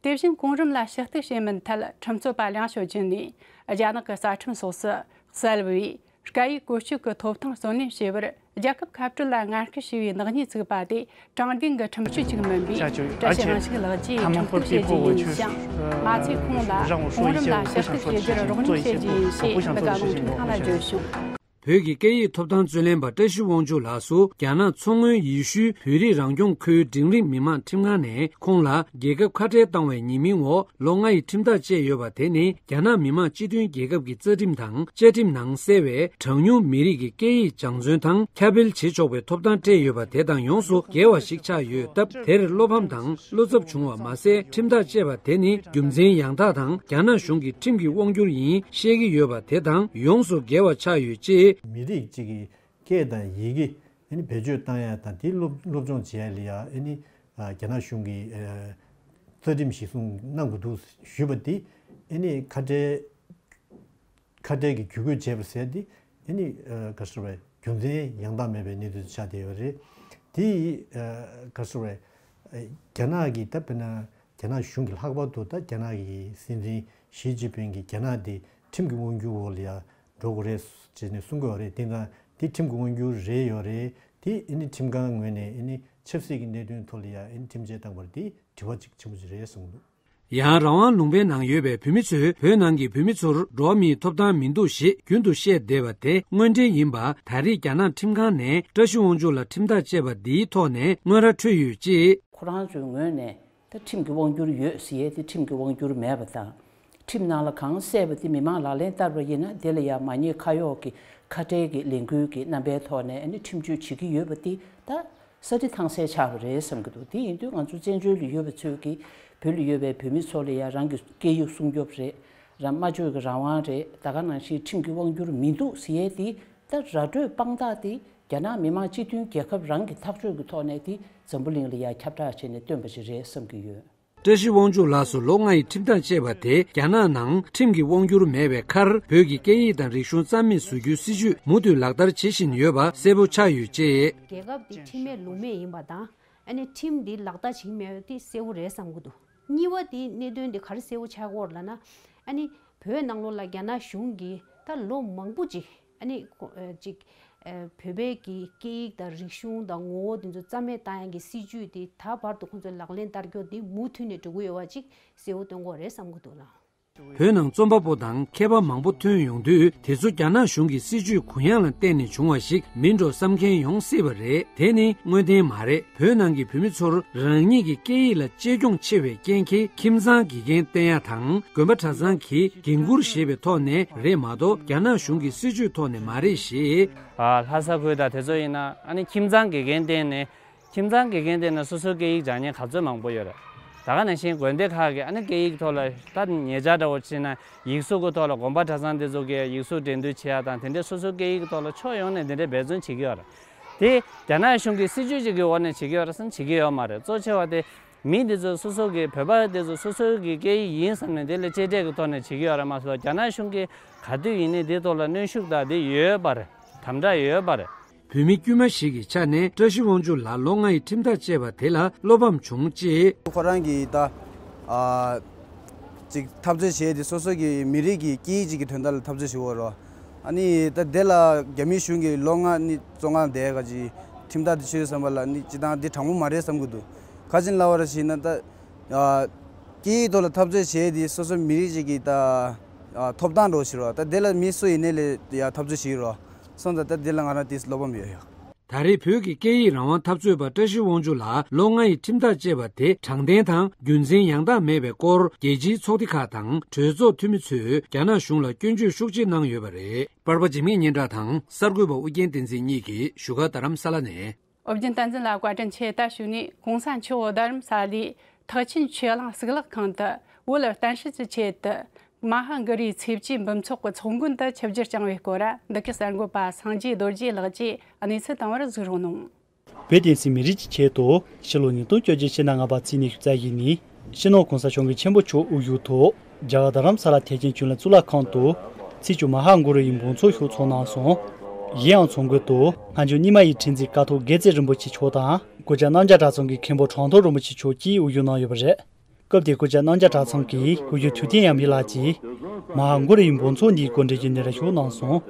དེ་བཞིན་གོང་རིམ་ལ་ཞུ་གཏུག་བྱེད་མིན་ཐད་ཁྲིམས་རྩོད་པ་ལིའང་ཞའོ་ཅུན་ནས་རྒྱ་ནག་གི་རྩ་ཁྲིམས་སོགས་སུ་གསལ་བའི་སྐད་ཡིག་བཀོལ་སྤྱོད་ཀྱི་ཐོབ་ཐང་བརྩོན་ལེན་བྱེད་པར་རྒྱལ་ཁབ་ཁ་བྲལ་ལ་ངན་སྐུལ་བྱས་པའི་ནག་ཉེས་བཙུགས་པ་དེ་དྲང་བདེན་གྱི་ཁྲིམས་གཅོད་ཅིག་མིན་པས། བཀྲ་ཤིས་དབང་ཕྱུག་ལགས་ཀྱིས་ཁྲིམས་གཏུག་བྱེད་རྒྱུ་ཡིན་ཞིང་། མ་ཚད་ཁོང་ལ་གོང་རིམ་ལ་ཞུ་གཏུག་བྱེད་རྒྱུར་རོགས་རམ་བྱེད་རྒྱུ་ཡིན་ཞེས་འདི་ག་རླུང་འཕྲིན་ཁང་ལ་བརྗོད་བྱུང་། བོད་ཀྱི་སྐད་ཡིག་ཐོབ་ཐང་རྩོད་ལེན་པ་བཀྲ་ཤིས་དབང་ཕྱུག་ལགས་སུ་རྒྱ་ནག་མཚོ་སྔོན་ཡེ་ཤུའི་བོད་རིགས་རང་སྐྱོང་ཁུལ་འབྲིང་རིམ་མི་དམངས་ཁྲིམས་ཁང་ནས་ཁོང་ལ་རྒྱལ་ཁབ་ཁ་བྲལ་བཏང་བའི་ཉེས་མིང་འོག་ལོ་ལྔ་ཡི་ཁྲིམས་ཐག་བཅད་ཡོད་པ་དེ་ནི་རྒྱ་ནག་མི་དམངས་སྤྱི་མཐུན་རྒྱལ་ཁབ་ཀྱི་རྩ་ཁྲིམས་དང་བཅའ་ཁྲིམས་ནང་གསལ་བའི་གྲངས་ཉུང་མི་རིགས་ཀྱི་སྐད་ཡིག་སྦྱང་བརྩོན་དང་ཁྱབ་སྤེལ་བྱེད་ཆོག་པའི་ཐོབ་ཐང་སྤྲད་ཡོད་པ་དེ་དང་ཡོངས་སུ་འགལ་བ་ཞིག་ཆགས་ཡོད་སྟབས། དེར་བློ་ཕམ་དང་བློ་འཚབ་བྱུང་བ་མ་ཟད། ཁྲིམས་ཐག་བཅད་པ་དེ་ནི་རྒྱུ་མཚན་ཡང་དག་དང་རྒྱ་ནག་གཞུང་གི་ཁྲིམས་ཀྱི་དབང་སྒྱུར་ཡིན་ཤེས་ཀྱི་ཡོད་པ་དེ་དང་ཡོངས་སུ་འགལ་བ་ཆགས་ཡོད་ཅེས། མི་རིགས་གཅིག་གི་སྐད་དང་ཡི་གེ་ཨ་ནི་བེད་སྤྱོད་བཏང་ཡ་དང་དེ་སློབ་སློབ་སྦྱོང་བྱེད་ཡ་ལ་ཡ་ཨ་ནི་རྒྱ་ནག་གཞུང་གིས་རྩ་ཁྲིམས་གཞིར་བཟུང་གནང་དགོས་འདུག་ཞུས་པ་དེ་ཨ་ནི་ཁ་བྲལ། ཁ་བྲལ་གྱི་བརྒྱུད་སྐུལ་བྱས་པ་ཟེར་ཏེ་ཨ་ནི་ག་ཟེར་བའི་རྒྱུ་མཚན་ཡང་དག་མེད་པའི་གནས་ཚུལ་ཆགས་བསྡད་ཡོད་རེད། དེ་ག་ཟེར་བའི་རྒྱ་ནག་གི་ད་དཔེར་ན་རྒྱ་ནག་གཞུང་གི་ལྷག་པར་དུ་ད་རྒྱ་ནག་གི་སྲིད་འཛིན་ཞི་ཅིན་ཕིང་གིས་རྒྱ་ནག་དེ་ཁྲིམས་ཀྱི་དབང་སྒྱུར་འོག་ལ་ཡ་འགྲོ་དགོས་རེད་ཅེས་ནས་གསུང་གི་ཡོད་རེད། དེ་ན་དེ་ཁྲིམས་ཀྱི་དབང་སྒྱུར་རེད་ཡོད་རེད། དེ་ཨ་ནི་ཁྲིམས་ཁང་ངོས་ནས་ཨ་ནི་ཆབ་སྲིད་ཀྱི་གནད་དོན་ཐོག་ལ་ཡ་ཨ་ནི་ཁྲིམས་ཆད་བཏང་བར་དེ་དྲི་བ་གཅིག་ཆེན་པོ་ཞིག་རེད་བསམ་གྱི་འདུག། ཡང་རང་དབང་ལུང་པའི་ནང་ཡོད་པའི་བོད་མི་ཚོས་བོད་ནང་གི་བོད་མི་ཚོར་འགྲོ་བ་མིའི་ཐོབ་ཐང་མི་འདུག་ཞེས་རྒྱུན་དུ་བཤད་བསྡད་པ་དེ་དངོས་འབྲེལ་ཡིན་པ། ད་རེས་རྒྱ་ནག་ཁྲིམས་ཁང་ནས་བཀྲ་ཤིས་དབང་ཕྱུག་ལ་ཁྲིམས་ཐག་བཅད་པ་འདིའི་ཐོག་ནས་དངོས་ར་འཕྲོད་ཡོད་ཅེས། ཁོ་རང་ཚོའི་ངོས་ནས་ད་ཁྲིམས་ཀྱི་དབང་སྒྱུར་ཡོད་ཟེར་ཡས་དེ་ཁྲིམས་ཀྱི་དབང་སྒྱུར་མེད་པ་དང་། ཁྲིམས་ནང་ལ་གང་གསལ་བ་དེ་མི་མང་ལག་ལེན་བསྟར་བ་ཡིན་ན་དེ་ལ་ཡང་མ་ཉེས་ཁ་གཡོགས་ཀྱི་ཁ་བྲལ་གྱི་ལས་འགུལ་གྱི་རྣམ་པའི་ཐོག་ནས་ཨ་ནི་ཁྲིམས་གཅོད་བྱེད་ཀྱི་ཡོད་པ་དེ་ད། ས་ཁྲི་ཐང་སལ་ཆགས་པ་རེད་བསམ་གྱི་འདུག། དེ་ཡིན་དུས་ང་ཚོ་བཙན་བྱོལ་ལ་ཡོད་པ་ཚོས་ཀྱིས་བོད་ལ་ཡོད་པའི་བོད་མི་ཚོ་ལ་ཡང་རང་གི་སྐད་ཡིག་སྲུང་སྐྱོབ་རེད། རང་སྨྲ་བརྗོད་ཀྱི་རང་དབང་རེད། ད་ག་ནང་བཞིན་ཁྲིམས་ཀྱི་དབང་སྒྱུར་མི་འདུག་ཟེར་ཡས་དེ་ད་ར་སྤྲོད་དཔང་རྟགས་དེ་རྒྱ་ནག་མི་དམངས་སྤྱི་མཐུན་རྒྱལ་ཁབ་རང་གི་ཐག་གཅོད་ཀྱི་ཐོག་ནས་དེ་འཛམ་བུ་གླིང་ལ་ཡང་ཁྱབ་བསྒྲགས་བྱས་ནས་བཏོན་པ་ཞིག་རེད་བསམ་གྱི་ཡོད། བཀྲ་ཤིས་དབང་ཕྱུག་ལགས་སུ་ལོ་ལྔ་ཡི་ཁྲིམས་ཐག་བཅད་པ་དེ་རྒྱ་ནག་ནང་ཁྲིམས་ཀྱི་དབང་སྒྱུར་མེད་པའི་ཁར་བོད་ཀྱི་སྐད་ཡིག་དང་རིག་གཞུང་རྩ་མེད་བཟོ་རྒྱུའི་སྲིད་ཇུས་མུ་མཐུད་ལག་བསྟར་བྱེད་བཞིན་ཡོད་པ་གསལ་པོ་ཆགས་ཡོད་ཅེས། རྒྱལ་ཁབ་འདི་ཁྲིམས་མེད་ལུགས་མེད་ཡིན་པ་དང་། ཨ་ནི་ཁྲིམས་འདི་ལག་བསྟར་བྱེད་ཀྱི་མེད་པ་དེ་གསལ་པོ་རེད་བསམ་གྱི་འདུག། གཉིས་པ་དེ་གནད་དོན་དེ་ག་རེ་གསལ་པོ་ཆགས་ཀྱི་ཡོད་རེད་ལབ་ན། ཨ་ནི་བོད་ནང་ལོགས་ལ་རྒྱ་ནག་གཞུང་གིས་ད་ལོ་མང་པོ་ཅིག་ཨ་ནི་ཁོ་ཨ་ཅིག་ཨ་བོད་པའི་གི་སྐད་ཡིག་དང་རིག་གཞུང་དང་ངོ་བོ་དེ་ཚོ་རྩ་མེད་བཏང་ཡག་གི་སྲིད་ཇུས་དེ་ད་བར་དུ་ཁོང་ཚོས་ལག་ལེན་བསྟར་རྒྱུ་དེ་མུ་མཐུད་ནས་འགྲོ་གི་ཡོད་པ་ཅིག་གསལ་པོ་སྟོན་གྱི་ཡོད་རེད་བསམ་གྱི་འདུག་ལགས། བོད་ནང་རྩོམ་པ་པོ་དང་མཁས་པ་མང་པོ་ཐོན་ཡོང་དུས། དེ་ཚོ་རྒྱ་ནག་གཞུང་གི་སྲིད་ཇུས་གུ་ཡངས་ལ་བརྟེན་ནས་བྱུང་བ་ཞིག་མིན་འགྲོ་བསམ་མཁན་ཡོང་སྲིད་པ་རེད། དེ་ནི་དངོས་བདེན་མ་རེད། བོད་ནང་གི་བོད་མི་ཚོར་རང་ཉིད་ཀྱི་སྐད་ཡིག་ལ་གཅེས་སྐྱོང་ཆེ་བའི་རྐྱེན་གྱིས་ཁྱིམ་ཚང་དགེ་རྒན་བསྟེན་ཡ་དང་དགོན་པ་གྲྭ་ཚང་གི་འགན་འཁུར་བཞེས་པའི་ཐོག་ནས་རེད་མ་གཏོགས། རྒྱ་ནག་གཞུང་གི་སྲིད་ཇུས་ཐོག་ནས་མ་རེད་ཞེས། ཨ་ལྷ་ས་ཁུལ་དང་དེ་ཚོ་ཡིན་ན་ཨ་ནི་ཁྱིམ་ཚང་དགེ་རྒན་བསྟེན་ནས། ཁྱིམ་ཚང་དགེ་རྒན་དེ་ན་སོ་སོའི་སྐད་ཡིག་སྦྱང་མཁན་ག་ཚོད་མང་པོ་ཡོད་རེད། ད་ག་ནང་བཞིན་དགོན་སྡེ་ཁག་གི་ཨ་ནི་སྐད་ཡིག་ཐོག་ལ་ད་ཉེ་ཆར་འདྲ་བོ་བྱས་ན་ཡིག་གཟུགས་ཀྱི་ཐོག་ལ་དགོན་པ་གྲྭ་ཚང་དེ་ཚོ་གི་ཡིག་གཟུགས་འགྲན་བསྡུར་བྱེད་ཡ་དང་དེ་འདྲའི་སོ་སོའི་སྐད་ཡིག་གི་ཐོག་ལ་ཕྱོགས་ཡོངས་ནས་དེ་འདྲའི་འབད་བརྩོན་བྱེད་ཀྱི་ཡོད་རེད། དེ་རྒྱ་ནག་གཞུང་གི་སྲིད་ཇུས་ཅིག་གི་འོག་ནས་བྱེད་ཀྱི་ཡོད་རེད་བསམ་བྱེད་ཀྱི་ཡོད་མ་རེད། གཙོ་ཆེ་བ་དེ་མི་དེ་ཚོ་སོ་སོ་གི་བོད་པ་དེ་ཚོ་སོ་སོའི་གི་སྐད་ཡིག་ཡིན་བསམ་ནས་དེ་ལ་གཅེས་སྤྲས་ཀྱི་ཐོག་ནས་བྱེད་ཀྱི་ཡོད་རེད་མ་གཏོགས། རྒྱ་ནག་གཞུང་གིས་ག་དུས་ཡིན་ནའི་དེའི་ཐོག་ལ་གནོན་ཤུགས་དང་དེ་ཡོད་པ་རེད། དམ་དྲག་ཡོད་པ་རེད། བོད་མི་དཀྱུས་མ་ཞིག་གི་ཆ་ནས་བཀྲ་ཤིས་དབང་ཕྱུག་ལགས་ལོ་ལྔ་ཡི་ཁྲིམས་ཐག་བཅད་པ་དེ་ལ་བློ་ཕམ་བྱུང་ཅེས། ཁོ་རང་གིས་ད་ཨ་ཅིག་འཐབ་རྩོད་བྱས་ཏེ་སོ་སོ་གི་མི་རིགས་ཀྱི་སྐད་ཡིག་ཅིག་གི་དོན་དག་ལ་འཐབ་རྩོད་བྱེད་འོ་རོ། ཨ་ནི་ད་དེ་ལ་རྒྱ་མིའི་གཞུང་གིས་ལོ་ལྔ་ནི་བཙོན་ཁང་བསྡད་ག་ཅིག་ཁྲིམས་ཐག་དེ་ཆོད་བསམ་པ་ལ་ནི་སྤྱི་བཏང་འདི་དྲང་པོ་མ་རེད་བསམ་གི་འདུག་ག་ཅིན་ལབ་པ་ར་ཞིག་ན་ད་ཨ་སྐད་ཡིག་ཐོག་ལ་འཐབ་རྩོད་བྱས་ཏེ་སོ་སོ་མི་རིགས་ཅིག་གི་ད་ཨ་ཐོབ་ཐང་འགྲོ་ཞིག་རོ། ད་དེ་ལ་མི་སུ་ཡིན་ནའི་ལས་ཡ་འཐབ་རྩོད་བྱེད་རོ། སོང་ཙང་ད་དེ་ལ་ང་རང་དེ་བློ་ཕམ་ཡོད་ཡ། ད་རེས་བོད་ཀྱི་སྐད་ཡིག་རང་དབང་འཐབ་རྩོད་པ་བཀྲ་ཤིས་དབང་ཕྱུག་ལགས་ལོ་ལྔ་ཡི་ཁྲིམས་ཐག་བཅད་པ་དེ་དྲང་བདེན་དང་རྒྱུ་མཚན་ཡང་དག་མེད་པའི་སྐོར་རྒྱལ་སྤྱིའི་ཚོགས་སྡེ་ཁག་དང་གྲོས་ཚོགས་འཐུས་མི་ཚོས་རྒྱ་ནག་གཞུང་ལ་སྐྱོན་བརྗོད་ཤུགས་ཆེ་གནང་ཡོད་པ་རེད། པར་པ་འཇིགས་མེད་སྙན་གྲགས་དང་གསར་འགོད་པ་ཨུ་རྒྱན་བསྟན་འཛིན་གཉིས་ཀྱིས་བཞུགས་སྒར་རྡ་རམ་ས་ལ་ནས། ཨོ་རྒྱན་བསྟན་འཛིན་ལགས་བཀའ་དྲིན་ཆེ། ད་ཞུ་ནས་གོང་ས་མཆོག་རྡ་རམ་ས་ལའི་ཐེག་ཆེན་ཆོས་གླིང་གཙུག་ལག་ཁང་དུ་བོད་གཏམ་བཤད་ཀྱི་ཆེད་དུ་མ་ཧཱ་གུ་རུའི་ཚེས་བཅུའི་འབུམ་ཚོགས་ཀྱི་ཚོགས་མགོན་དུ་ཆིབས་བསྒྱུར་བསྐྱངས་པའི་སྐོར་འདི་གའི་གསར་འགོད་པ་སངས་རྒྱས་རྡོ་རྗེ་ལགས་ཀྱིས་གནས་ཚུལ་བཏང་བར་གཟིགས་རོགས་གནང་། བོད་བསྟན་སྲིད་མི་རིགས་ཀྱི་ཆེད་དུ་ཕྱི་ལོ་ཉིས་སྟོང་བཅོ་བརྒྱད་ཕྱི་ཟླ་ལྔ་པ་ཚེས་ཉི་ཤུ་རྩ་བཞི་ཉིན་སྤྱི་ནོར་༸གོང་ས་༸སྐྱབས་མགོན་ཆེན་པོ་མཆོག་དབུ་བཞུགས་ཐོག་རྒྱ་གར་རྡ་རམ་ས་ལ་ཐེག་ཆེན་ཆོས་གླིང་གཙུག་ལག་ཁང་དུ་ཚེས་བཅུ་མ་ཧཱ་གུ་རུ་ཡི་འབུམ་ཚོགས་ཞུགས་ཚོགས་གནང་སོང་། གཞན་ཡང་ཚོགས་མགོན་དུ་སྔ་འགྱུར་རྙིང་མ་ཡི་ཁྲིད་འཛིན་ཀཿཐོག་དགེ་རྩེ་རིན་པོ་ཆེ་མཆོག་དང་སྐུ་བཅར་རྣམ་རྒྱལ་གྲྭ་ཚང་གི་མཁན་པོ་གྲངས་ཐོབ་རིན་པོ་ཆེ་མཆོག་བཅས་དབུ་བཞུགས་གནང་ཡོད་པ་རེད། སྐབས་དེར་སྐུ་བཅར་རྣམ་རྒྱལ་གྲྭ་ཚང་གི་སྐུ་ཞབས་ཐུབ་བསྟན་ཡར་འཕེལ་ལགས་ཀྱིས་མ་ཧཱ་གུ་རུ་ཡི་འབུམ་ཚོགས་འདིའི་སྐོར་འགྲེལ་བརྗོད་འདི་འདྲ་ཞུ་གནང་སོང་།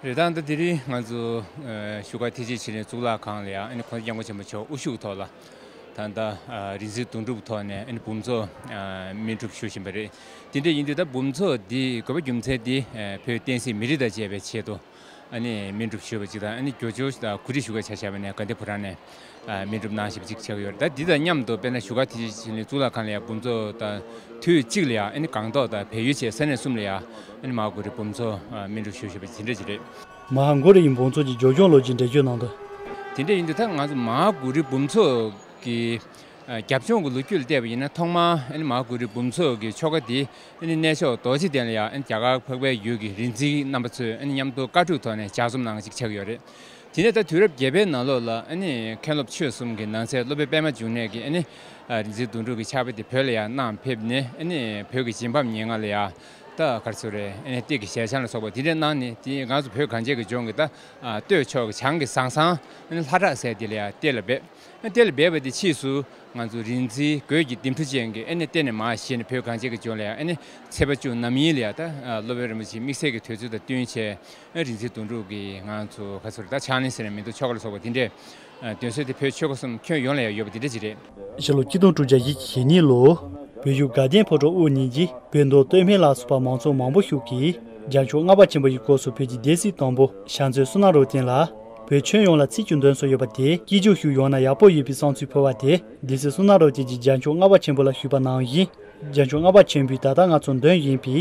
རེད། ད་ལྟ་དེ་རིང་ང་ཚོ་ཨ་བཞུགས་སྒར་ཐེག་ཆེན་ཆོས་གླིང་གཙུག་ལག་ཁང་ལ་ཡང་ཨ་ནི་༸གོང་ས་༸སྐྱབས་མགོན་ཆེན་པོ་མཆོག་དབུ་བཞུགས་ཐོག་ལ་ད་ལྟ་ཨ་རིག་འཛིན་དོན་གྲུབ་ཐོག་ནས་ཨ་ནི་འབུམ་ཚོགས་ཨ་སྨིན་སྒྲུབ་ཞུ་བཞིན་པ་རེད། དེ་འདྲ་ཡིན་དུས་ད་འབུམ་ཚོགས་འདི་དགོས་པ་རྒྱུ་མཚན་འདི་ཨ་བོད་བསྟན་སྲིད་མི་རིགས་དང་བཅས་པའི་ཆེད་དུ་ཨ་ནི་སྨིན་སྒྲུབ་ཞུས་པ་ཅིག་དང་ཨ་ནི་བརྗོད་བྱ་དང་གོ་སྒྲིག་ཞུ་སྐབས་ཆ་བཞག་པ་ནས་དགའ་ལྡན་ཕོ་བྲང་ནས་ཨ་སྨིན་སྒྲུབ་གནང་བཞིན་པ་ཅིག་ཆགས་ཀྱི་ཡོད་རེད། ད་འདི་དང་མཉམ་དུ་དཔེར་ན་བཞུགས་སྒར་ཐེག་ཆེན་ཆོས་གླིང་གཙུག་ལག་ཁང་ལ་ཡང་འབུམ་ཚོགས་དང་དུས་གཅིག་ལ་ཡང་ཨ་ནི་སྒང་ཏོག་དང་བལ་ཡུལ་བཅས་ས་གནས་གསུམ་ལ་ཡང་ཨ་ནི་མ་ཧཱ་གུ་རུའི་འབུམ་ཚོགས་ཨ་སྨིན་སྒྲུབ་ཞུ་བཞིན་པ་དེ་འདྲ་ཅིག་རེད། མ་ཧཱ་གུ་རུ་ཡི་འབུམ་ཚོགས་ཀྱི་བརྗོད་བྱང་ལོ་རྒྱུས་འགྲེལ་བརྗོད་གནང་དོན། དེ་འདྲ་ཡིན་དུས་ད་ང་ཚོ་མ་ཧཱ་གུ་རུའི་འབུམ་ཚོགས་ཀྱི་ཨ་རྒྱབ་ལྗོངས་ཀྱི་ལོ་རྒྱུས་ལ་བལྟས་པ་ཡིན་ན་ཐོག་མར་ཨ་ནི་མ་ཧཱ་གུ་རུའི་འབུམ་ཚོགས་ཀྱི་ཆོ་ག་དེ་ཨ་ནི་གནས་མཆོག་རྡོ་རྗེ་གདན་ལ་ཡང་ཨ་ནི་རྒྱ་གར་འཕགས་པའི་ཡུལ་གྱི་རིག་འཛིན་རྣམ་པ་ཚོས་ཨ་ནི་མཉམ་དུ་བཀའ་ཁྲོལ་ཐོག་ནས་ལྗགས་རྩོམ་གནང་ཅིག་ཆགས་ཀྱི་ཡོད་རེད། དེ་ནས་ད་དུས་རབས་བརྒྱད་པའི་ནང་ལོགས་ལ་ཨ་ནི་མཁན་སློབ་ཆོས་གསུམ་གྱི་ནང་གསེས་སློབ་དཔོན་པད་མ་འབྱུང་གནས་ཀྱིས་ཨ་ནི་ཨ་རིག་འཛིན་དོན་གྲུབ་ཀྱི་ཕྱག་དཔེ་དེ་བོད་ལ་ཡང་གནང་ཕེབས་ནས་ཨ་ནི་བོད་ཀྱི་རྗེ་འབངས་ཉེར་ལྔ་ལ་ཡང་ད་ག་རེ་ཟེར་རེད། ཨ་ནི་གཏེར་གྱི་ཞལ་བྱང་ལ་སོགས་པ་དེ་འདྲ་གནང་ནས་དེ་ང་ཚོ་བོད་གངས་ཅན་གྱི་ལྗོངས་ཀྱི་ད་ཨ་སྟོད་ཕྱོགས་ཀྱི་བྱང་གི་ཟང་ཟིང་ཨ་ནི་ལྷ་བྲག་ཟེར་དེ་ལ་ཡང་གཏེར་ལ་སྦས། ཨ་ནི་གཏེར་ལ་སྦས་པ་དེ་ཕྱིས་སུ་ང་ཚོ་རིག་འཛིན་རྒོད་ཀྱི་ལྡེམ་འཕྲུ་ཅན་གྱིས་ཨ་ནི་གཏེར་ནས་མར་བཞེས་ནས་བོད་གངས་ཅན་གྱི་ལྗོངས་ལ་ཡང་ཨ་ནི་ཚེས་པ་བཅུ་རྣམ་དབྱེ་ལ་ཡང་ད་ཨ་སློབ་དཔོན་རིན་པོ་ཆེའི་དམིགས་བསལ་གྱི་དུས་ཚོད་དང་བསྟུན་བྱས། ཨ་རིག་འཛིན་དོན་གྲུབ་ཀྱིས་ང་ཚོ་ག་ཚོད་ད་ཕྱག་ལེན་ཟེར་ན་མི་འདུག་ཆོ་ག་ལ་སོགས་པ་དེ་འདྲས་ཨ་འདོན་སྲོལ་དེ་བོད་ཆོལ་ཁ་གསུམ་ཁྱོན་ཡོངས་ལ་ཡང་ཡོད་པ་དེ་འདྲ་ཅིག་རེད། ཕྱི་ལོ་ཆིག་སྟོང་དྲུག་བརྒྱ་བཞི་བཅུ་ཞེ་གཉིས་ལོ། བོད་བཞུགས་དགའ་ལྡན་ཕོ་བྲང་དབུ་བརྙེས་རྗེས་བོད་མདོ་སྟོད་སྨད་ལ་སོགས་པ་མང་ཚོགས་མང་པོ་ཞིག་གིས་རྒྱལ་མཆོག་ལྔ་པ་ཆེན་པོ་ཡི་སྐོར་སུ་བོད་ཀྱི་སྡེ་སྲིད་དང་པོ་ཞལ་མཛོད་བསོད་ནམས་རབ་བརྟན་ལ་བོད་ཁྱོན་ཡོངས་ལ་ཚིག་གཅིག་འདོན་སྲོལ་ཡོད་པ་དེ་སྐྱིད་ཆུ་ཞིག་ཡོང་ན་ཡག་པོ་ཡོད་པའི་བསམ་ཚུལ་འཕོ་བ་དེ་སྡེ་སྲིད་བསོད་ནམས་རབ་བརྟན་གྱིས་རྒྱལ་མཆོག་ལྔ་པ་ཆེན་པོ་ལ་ཞུས་པ་ནང་བཞིན། རྒྱལ་མཆོག་ལྔ་པ་ཆེན་པོས་ད་ལྟ་ང་ཚོར་འདོན་བཞིན་པའི་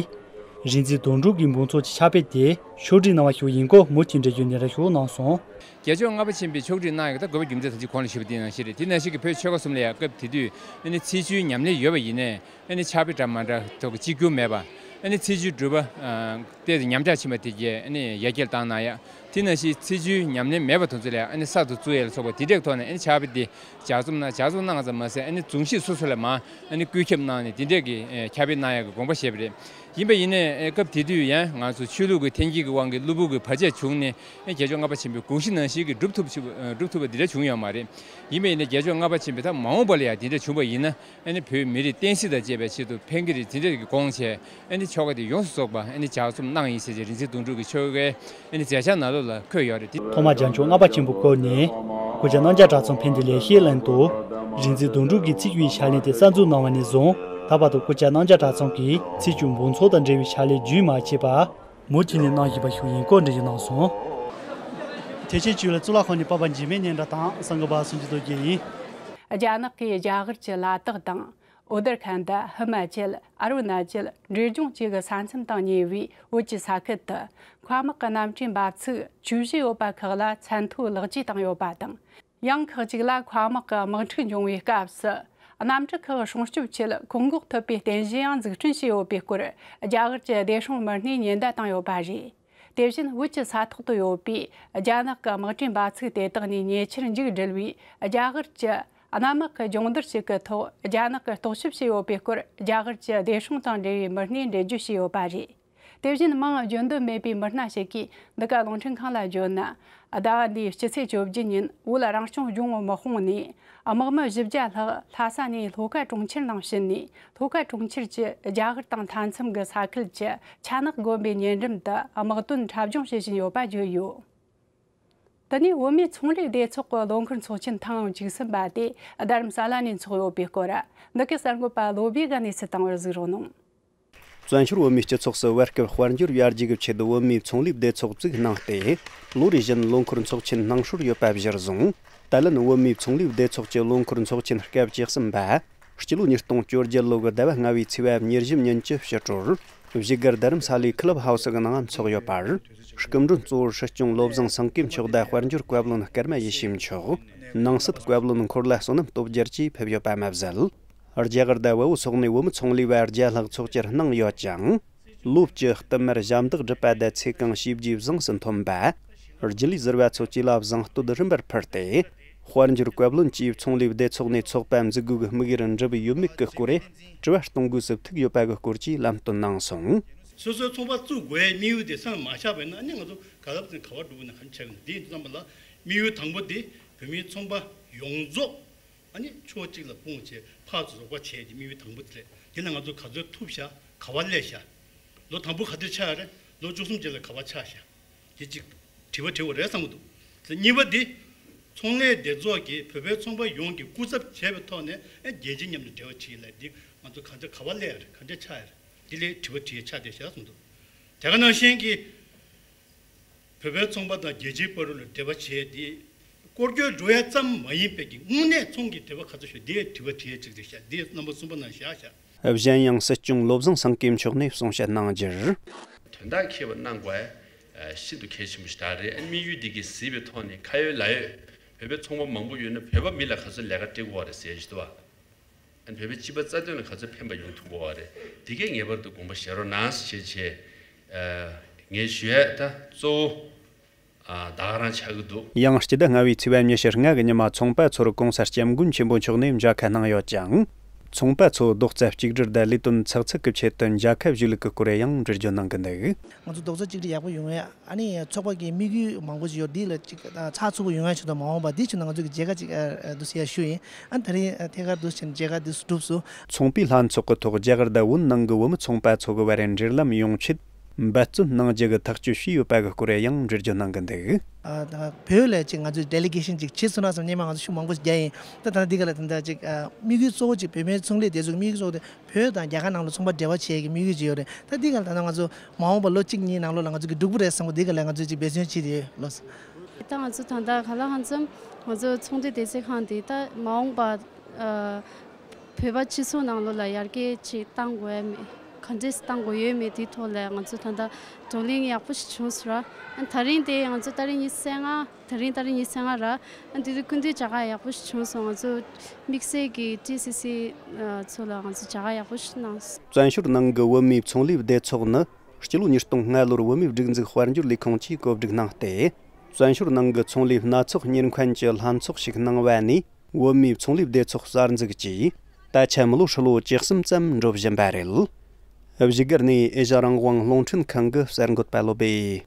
རིག་འཛིན་དོན་གྲུབ་ཀྱི་འབུམ་ཚོགས་ཀྱི་ཕྱག་དཔེ་དེ་ཕྱོགས་སྒྲིག་གནང་བ་ཞིག་ཡིན་སྐོར་མུ་མཐུད་འགྲེལ་བརྗོད་འདི་འདྲ་ཞིག་གནང་སོང་། རྒྱལ་མཆོག་ལྔ་པ་ཆེན་པོས་ཕྱོགས་སྒྲིག་གནང་ཡག་ད་དགོས་པ་རྒྱུ་མཚན་ད་ཅི་གོང་ལ་ཞུས་པ་དེ་ནང་བཞིན་རེད། དེ་ནང་བཞིན་གྱི་བོད་ཆོལ་ཁ་གསུམ་ལ་ཡང་སྐབས་དེ་དུས་ཨ་ནི་ཚེས་བཅུའི་ཉམས་ལེན་ཡོད་པ་ཡིན་ནའི་ཨ་ནི་ཕྱག་དཔེ་འདྲ་མ་འདྲ་ཐོག་གི་གཅིག་གྱུར་མེད་པ། ཨ་ནི་ཚེས་བཅུའི་སྒྲུབ་པ་ཨ་ཏོག་ཙམ་ཉམས་ཆག་ཕྱིན་པ་དེ་གས་ཨ་ནི་ཡར་རྒྱས་བཏང་གནང་ཡག་དེ་ནང་བཞིན་ཚེས་བཅུའི་ཉམས་ལེན་མེད་པ་དེ་ཚོ་ལ་ཡང་ཨ་ནི་གསར་དུ་བཙུགས་ཡག་ལ་སོགས་པ་དེ་འདྲའི་ཐོག་ནས་ཨ་ནི་ཕྱག་དཔེ་དེ་ལྗགས་རྩོམ་གནང་། ལྗགས་རྩོམ་གནང་ཙམ་མ་ཟད་ཨ་ནི་རྫོང་གཞིས་སོ་སོ་ལ་མར་ཨ་ནི་བཀོད་ཁྱབ་གནང་ནས་དེ་འདྲས་ཀྱི་ཨེ་ཁྱབ་སྤེལ་གནང་ཡག་གི་དགོངས་པ་བཞེས་པ་རེད། ཡིན་པ་ཡིན་ནའི་ཨེ་སྐབས་དེ་དུས་ཡང་ང་ཚོ་ཆོས་ལུགས་ཀྱི་འཐེན་འཁྱེར་གྱི་དབང་གིས་གློ་བུར་གྱི་བར་ཆད་བྱུང་ནས་ཨེ་རྒྱལ་མཆོག་ལྔ་པ་ཆེན་པོའི་དགོངས་གཞི་ནང་བཞིན་གྱི་སྒྲུབ་ཐུབ་ཅིག་ཨེ་སྒྲུབ་ཐུབ་པ་དེ་འདྲ་བྱུང་ཡོད་མ་རེད། ཡིན་པ་ཡིན་ནའི་རྒྱལ་མཆོག་ལྔ་པ་ཆེན་པོས་ད་མ་འོངས་པ་ལ་ཡང་དེ་འདྲ་བྱུང་བ་ཡིན་ན་ཨེ་ནི་བོད་མི་རིགས་བསྟན་སྲིད་དང་བཅས་པའི་ཆེད་དུ་ཕན་གྱི་རེད། དེ་འདྲ་གི་དགོངས་བྱས། ཨ་ནི་ཆོ་ག་དེ་ཡོངས་སུ་རྫོགས་པ་ཨ་ནི་ལྗགས་རྩོམ་གནང་ཡིན་ཟེར་བྱས་རིག་འཛིན་དོན་གྲུབ་ཀྱི་ཆོ་གའི་ཨ་ནི་མཛད་འཆར་ནང་ལོགས་ལ་འཁོད་ཡོད་རེད། དེ་ཐོག་མར་རྒྱལ་མཆོག་ལྔ་པ་ཆེན་པོའི་སྐོར་ནས་སྐུ་བཅར་རྣམ་རྒྱལ་གྲྭ་ཚང་ཕན་བདེ་ལེགས་བཤད་གླིང་དུ་རིག་འཛིན་དོན་གྲུབ་ཀྱིས་ཚེས་བཅུའི་ཕྱག་ལེན་དེ་གསར་འཛུགས་གནང་བ་ནས་བཟུང་ད་བར་དུ་སྐུ་བཅར་རྣམ་རྒྱལ་གྲྭ་ཚང་གིས་ཚེས་བཅུ་འབུམ་ཚོགས་དང་འབྲེལ་བའི་ཕྱག་ལེན་རྒྱུན་མ་ཆད་པར་མུ་མཐུད་ནས་གནང་བཞིན་པ་ཞིག་ཡིན་སྐོར་འགྲེལ་བརྗོད་གནང་སོང་། ཐེག་ཆེན་ཆོས་གླིང་གཙུག་ལག་ཁང་ནས་པར་པ་འཇིགས་མེད་སྙན་གྲགས་དང་གསར་འགོད་པ་སངས་རྒྱས་རྡོ་རྗེ་ཡིན། རྒྱ་ནག་གིས་རྒྱ་གར་གྱི་ལ་དྭགས་དང་། ཨོ་དར་ཁན་ད། ཧི་མ་ཅལ། ཨ་རུ་ན་ཅལ། འབྲས་ལྗོངས་བཅས་ཀྱི་ས་མཚམས་དང་ཉེ་བའི་བོད་ཀྱི་ས་ཁུལ་དུ་མཁའ་དམག་གི་གནམ་གྲུའི་འབབ་ཚིགས་བཅུ་བཞི་ཡོད་པ་ཁག་ལ་མཚོན་ཐོ་ལག་བརྗེས་བཏང་ཡོད་པ་དང་། ཡང་ཁག་ཅིག་ལ་མཁའ་དམག་གི་དམག་འཁྲུག་འབྱུང་བའི་སྐབས་སུ་གནམ་གྲུ་ཁག་སྲུང་སྐྱོབ་ཆེད་བཀག་འགོག་ཐུབ་པའི་རྟེན་གཞི་ཡང་འཛུགས་སྐྲུན་བྱས་ཡོད་པའི་སྐོར་རྒྱ་གར་གྱི་བདེ་སྲུང་མི་སྣས་ཉེན་བརྡ་བཏང་ཡོད་པ་རེད། དེ་བཞིན་བོད་ཀྱི་ས་ཐོག་ཏུ་ཡོད་པའི་རྒྱ་ནག་གི་དམག་གྲུའི་འབབ་ཚིགས་དེ་དག་ནས་ཉེ་ཆར་མཇུག་བསྒྲིལ་བའི་རྒྱ་གར་གྱི་གནམ་དམག་གི་སྦྱོང་བརྡར་ཞིག་གི་ཐོག་རྒྱ་ནག་གིས་རྟོག་ཞིབ་བྱས་ཡོད་པའི་སྐོར་རྒྱ་གར་གྱི་བདེ་སྲུང་དང་འབྲེལ་བའི་མི་སྣས་འགྲེལ་བརྗོད་བྱས་ཡོད་པ་རེད། དེ་བཞིན་མིང་བརྗོད་འདོད་མེད་པའི་མི་སྣ་ཞིག་གིས་འདི་ག་རླུང་འཕྲིན་ཁང་ལ་བརྗོད་ན། ཟླ་བ་འདིའི་སྤྱི་ཚེས་བཅོ་བརྒྱད་ཉིན་བོད་རང་སྐྱོང་ལྗོངས་དམག་དཔུང་ནས་དམག་མི་བཞི་བརྒྱ་ལྷག་ལྷ་ས་ནས་ལྷོ་ཁ་གྲོང་ཁྱེར་ནང་ཕྱིན་ནས། ལྷོ་ཁ་གྲོང་ཁྱེར་གྱི་རྒྱ་གར་དང་མཐའ་མཚམས་ཀྱི་ས་ཁུལ་གྱི་ཆ་ནག་དགོན་པའི་ཉེ་འགྲམ་དུ་དམག་དོན་འཁྲབ་སྦྱོང་བྱེད་བཞིན་ཡོད་པ་བརྗོད་ཡོད། དེ་ནས་བོད་མིའི་ཚོང་ལས་སྡེ་ཚོགས་ཀྱི་ལོ་འཁོར་ཚོགས་ཆེན་ཐེངས་བཅུ་གསུམ་པ་དེ་རྡ་རམ་ས་ལ་ནས་འཚོགས་ཡོད་པའི་སྐོར། འདི་གའི་གསར་འགོད་པ་བློ་བྷེ་གིས་གནས་ཚུལ་བཏང་བར་གཟིགས་རོགས་གནང་། བཙན་བྱོལ་བོད་མིའི་སྤྱི་ཚོགས་སུ་བར་སྐབས་དཔལ་འབྱོར་ཡར་རྒྱས་ཀྱི་ཆེད་དུ་བོད་མིའི་ཚོང་ལས་སྡེ་ཚོགས་བཙུགས་གནང་སྟེ། ལོ་རེ་བཞིན་ལོ་འཁོར་ཚོགས་ཆེན་གནང་སྲོལ་ཡོད་པ་གཞིར་བཟུང་། ད་ལན་བོད་མིའི་ཚོང་ལས་སྡེ་ཚོགས་ཀྱི་ལོ་འཁོར་ཚོགས་ཆེན་སྐབས་བཅུ་གསུམ་པ། སྤྱི་ལོ་ཉིས་སྟོང་བཅོ་བརྒྱད་ལོ་གི་ཟླ་བ་ལྔ་བའི་ཚེས་པ་ཉེར་བཞི་ཉིན་གྱི་ཕྱི་དྲོར། བཞུགས་སྒར་རྡ་རམ་ས་ལའི་ཁི་ལབ་ཧའུ་སི་གི་ནང་འཚོགས་ཡོད་པར། སྐུ་མགྲོན་གཙོ་བོར་སྲིད་སྐྱོང་བློ་བཟང་སེང་གེ་མཆོག་དང་དཔལ་འབྱོར་བཀའ་བློན་སྐར་མ་ཡེ་ཤེས་མཆོག་ནང་སྲིད་བཀའ་བློན་འཁོར་ལྷ་བསོད་ནམས་སྟོབས་རྒྱལ་བཅས་ཕེབས་ཡོད་པ་མ་ཟད། རྒྱ་གར་དང་བལ་པོ་སོགས་ནས་བོད་མི་ཚོང་ལས་པ་བརྒྱ་ལྷག་ཚོགས་བཅར་གནང་ཡོད་ཅིང་། ལོ་བཅུ་བསྟུད་མར་ཞབས་འདེགས་སྒྲུབ་པ་དང་ཚེ་གང་བྱས་རྗེས་བཟང་སུ་ཐོན་པ། རྒྱུན་ལས་ཟུར་པ་ཚོ་བཅས་ལ་བཟང་བསྟོད་རིམ་པར་ཕུལ་ཏེ། དཔལ་འབྱོར་བཀའ་བློན་གྱིས་ཚོང་ལས་སྡེ་ཚོགས་ནས་ཚོགས་པ་འཛུགས་དགོས་ཀྱི་དམིགས་ཡུལ་འགྲུབ་ཡོད་མེད་ཀྱི་སྐོར་དྲི་བ་གཏོང་དགོས་སུ་ཐུག་ཡོད་པ་གི་སྐོར་གྱི་ལམ་སྟོན་གནང་སོང་། སོ་སོའི་ཚོང་པ་བཙུགས་དགོས་ཡའི་དམིགས་ཡུལ་དེ་སེམས་ལ་མ་ཆགས་པ་ཡིན་ན། ཨ་ནི་ང་ཚོ་ག་ལབ་ཙམ་ག་བ་འགྲོ་དགོས་ན་ག་འདྲ་ཆགས་ཀྱི་འདུག་དེ་ཡིན་དུས་ཙམ་པ་ལ་དམིགས་ཡུལ་དང་པོ་དེ་བོད་མིའི་ཚོང་པ་ཡོངས་རྫོགས་ཨ་ནི་ཕྱོགས་གཅིག་ལ་སྤུངས་བྱས་ཕར་ཚུར་རོགས་པ་བྱས་ཀྱི་དམིགས་ཡུལ་དང་པོ་དེ་རེད། དེ་ན་ང་ཚོ་ག་ཚོད་ཐུབ་ཤག་ག་བ་སླེབས་ཤག་ལོ་དང་པོ་ག་དུས་ཆགས་རེད། ལོ་བཅུ་གསུམ་རྗེས་ལ་ག་བ་ཆགས་ཤག་དེ་གཅིག་དྲི་བ་དྲི་བ་རེད་བསམ་གྱི་འདུག་དེ་གཉིས་པ་དེ། ཚོང་ལས་སྡེ་ཚོགས་ཀྱིས་བོད་པའི་ཚོང་པ་ཡོངས་ཀྱི་སྐུ་ཚབ་བྱས་པའི་ཐོག་ནས་ཨ་རྒྱལ་སྤྱི་མཉམ་དུ་འབྲེལ་བ་བྱེད་ཡ་ལ་འདི་ང་ཚོ་ག་ཚོད་ག་བ་སླེབས་ཡ་རེད། ག་འདྲ་ཆགས་ཡ་རེད། དེ་ལས་དྲི་བ་དྲི་ཡ་ཆགས་བསྡད་ཤག་གསུངས་འདུག་དེ་ག་ནང་བཞིན་གྱི་བོད་པའི་ཚོང་པ་དང་རྒྱལ་སྤྱིའི་བར་ལ་འབྲེལ་བ་བྱས་ཏེ། སྐོར་སྐྱོད་འགྲོ་ཡ་ཙམ་མ་ཡིན་པའི་གི་དངོས་གནས་ཚོང་གི་འབྲེལ་བ་ག་ཚོད་ཤོད་དེ་དྲི་བ་དྲི་ཡ་གཅིག་རེད་ཤག་དེ་རྣམ་པ་གསུམ་པ་ནང་བཞག་ཤག་གཞན་ཡང་སྲིད་སྐྱོང་བློ་བཟང་སེང་གེ་མཆོག་ནས་གསུང་བཤད་གནང་རྒྱུར། དོན་དག་འཁྱོལ་བ་གནང་དགོས་ཤིན་ཏུ་གལ་ཆེན་པོ་ཞིག་རེད། དམིགས་ཡུལ་འདི་གིས་གཟིགས་པའི་ཐོག་ནས་ཁ་ཡོད་ལག་ཡོད་བོད་པའི་ཚོང་པ་མང་པོ་ཡོད་ན་བོད་པ་མི་ལ་ག་ཚོད་ལས་ཀ་སྤྲད་དགོས་པ་རེད་ཟེར་ཞིག་འདུག་བ། བོད་པའི་སྤྱི་པ་རྩ་དོན་ལ་ག་ཚོད་ཕན་པ་ཡོང་ཐུབ་དགོས་པ་རེད། འདི་གས་ངེས་པར་དུ་དགོངས་པ་བཞེས་རོགས་གནང་ཞེས་བྱས། ངས་ཞུ་ཡས་ད་གཙོ་བོ་ད་ག་རང་ཆགས་ཀྱི་འདུག་ཡང་སྤྱི་ཟླ་ལྔ་བའི་ཚེས་པ་ཉི་ཤུ་ལྔ་གི་ཉི་མ་ཚོང་པ་ཚོར་གོང་ས་སྐྱབས་མགོན་ཆེན་པོ་མཆོག་ནས་མཇལ་ཁ་གནང་ཡོད་ཅིང་། ཚོང་པ་ཚོ་རྡོག་རྩ་གཅིག་སྒྲིལ་དང་ལས་དོན་ཚགས་ཚུད་ཀྱི་ཆེད་དུ་མཇལ་ཁ་ཞུས་ལུགས་ཀྱི་སྐོར་ཡང་འགྲེལ་བརྗོད་གནང་གི་འདུག་ང་ཚོ་རྡོག་རྩ་གཅིག་སྒྲིལ་ཡག་པོ་ཡོང་ཡ། ཨ་ནི་ཚོགས་པ་གི་དམིགས་ཡུལ་མང་པོ་ཞིག་ཡོད། འདི་ལ་ཅིག་ཨ་ཚགས་ཚུད་པོ་ཡོང་ཡ་ཆེད་དུ་མ་འོངས་པ་འདི་ཆེད་དུ་ང་ཚོ་གི་མཇལ་ཁ་ཅིག་ཨ་འདུག་ཟེར་ཡ་ཞུ་ཡིན། ཨ་ད་རིང་ཨ་ཐད་ཀར་འདུག་ཟེར་མཇལ་ཁ་འདི་སྒྲུབ་སོང་། ཚོང་པའི་ལྷན་ཚོགས་ཀྱི་ཐོག་རྒྱ་གར་དང་བོད་ནང་གི་བོད་མི་ཚོང་པ་ཚོ་གི་བར་འབྲེལ་ལམ་ཡོང་ཆེད་འབད་བརྩོན་གནང་རྒྱུ་གི་ཐག་གཅོད་བྱས་ཡོད་པ་གི་སྐོར་ཡང་འགྲེལ་བརྗོད་གནང་གི་འདུག་ཨ་ད་བོད་ལ་ཅིག་ང་ཚོས་ཌེ་ལི་གེ་ཤན་ཅིག་བྱེད་སོང་ན་བསམ། སྔོན་མ་ང་ཚོ་ཤུགས་མང་པོ་ཞིག་རྒྱག་ཡིན། ད་ད་ལྟ་འདི་ག་ལ་ད་ལྟ་ཅིག་ཨ་དམིགས་ཡུལ་གཙོ་བོ་ཅིག་བོད་མིའི་ཚོང་ལས་སྡེ་ཚོགས་ཀྱི་དམིགས་ཡུལ་གཙོ་བོ་དེ། བོད་དང་རྒྱ་གར་ནང་ལ་ཚོང་པ་འབྲེལ་བ་བྱེད་ཡས་ཀྱི་དམིགས་ཡུལ་ཅིག་ཡོད་རེད། ད་འདི་ག་ལ་ད་ལྟ་ང་ཚོ་མ་འོངས་པ་ལོ་གཅིག་གཉིས་ནང་ལོགས་ལ་ང་ཚོ་གི་འགྲུབ་ཀྱི་རེད་བསམ་གི། འདི་ག་ལ་ང་ཚོས་ཅིག་འབད་བརྩོན་བྱེད་དེ་ཡོད་ལགས། ད་ང་ཚོ་ད་ལྟ་ག་ལ་ཧང་ཙམ་ང་ཚོ་ཚོང་འབྲེལ་སྡེ་ཚན་ཁང་དེ་ད་མ་འོངས་པ་ཨ་བོད་པ་སྤྱི་ཚོགས་ནང་ལོགས་ལ་ཡར་རྒྱས་ཅིག་གཏང་དགོས་ཡ་མེད། ག་འདྲས་གཏང་དགོས་ཡོད་མེད་དེའི་ཐོག་ལ་ང་ཚོ་ད་ལྟ་བགྲོ་གླེང་ཡག་པོ་ཞིག་བྱུང་སོང་ར། ཨ་ད་རིང་དེ་ང་ཚོ་ཏ་རིག་ཉི་ཤུ་རྩ་ལྔ། དེ་རིང་ཏ་རིག་ཉི་ཤུ་རྩ་ལྔ་ར། ཨ་འདི་དུས་སྐུ་མདུན་མཇལ་ཁ་ཡག་པོ་ཞིག་བྱུང་སོང་། ང་ཚོ་དམིགས་བསལ་གྱི་ཊི་སི་སི་ཚོ་ལ་ང་ཚོ་མཇལ་ཁ་ཡག་པོ་ཞིག་གནང་སོང་། བཙན་བྱོལ་ནང་གི་བོད་མིའི་ཚོང་ལས་སྡེ་ཚོགས་ནི་སྤྱི་ལོ་ཉིས་སྟོང་ལྔ་ལོར་བོད་མིའི་སྒྲིག་འཛུགས་དཔལ་འབྱོར་ལས་ཁུངས་ཀྱིས་གོ་སྒྲིག་གནང་སྟེ། བཙན་བྱོལ་ནང་གི་ཚོང་ལས་སྣ་ཚོགས་གཉེར་མཁན་གྱི་ལྷན་ཚོགས་ཤིག་གནང་བ་ནས་བོད་མིའི་ཚོང་ལས་སྡེ་ཚོགས་གསར་འཛུགས་ཀྱིས་ད་ཆ་མི་ལོ་ཧྲིལ་བོ་བཅུ་གསུམ་ཙམ་འགྲོ་བཞིན་པ་རེད། བཞུགས་སྒར་ནས་ཨེ་ཤ་རང་དབང་རླུང་འཕྲིན་ཁང་གི་གསར་འགོད་པ་བློ་བྷེ།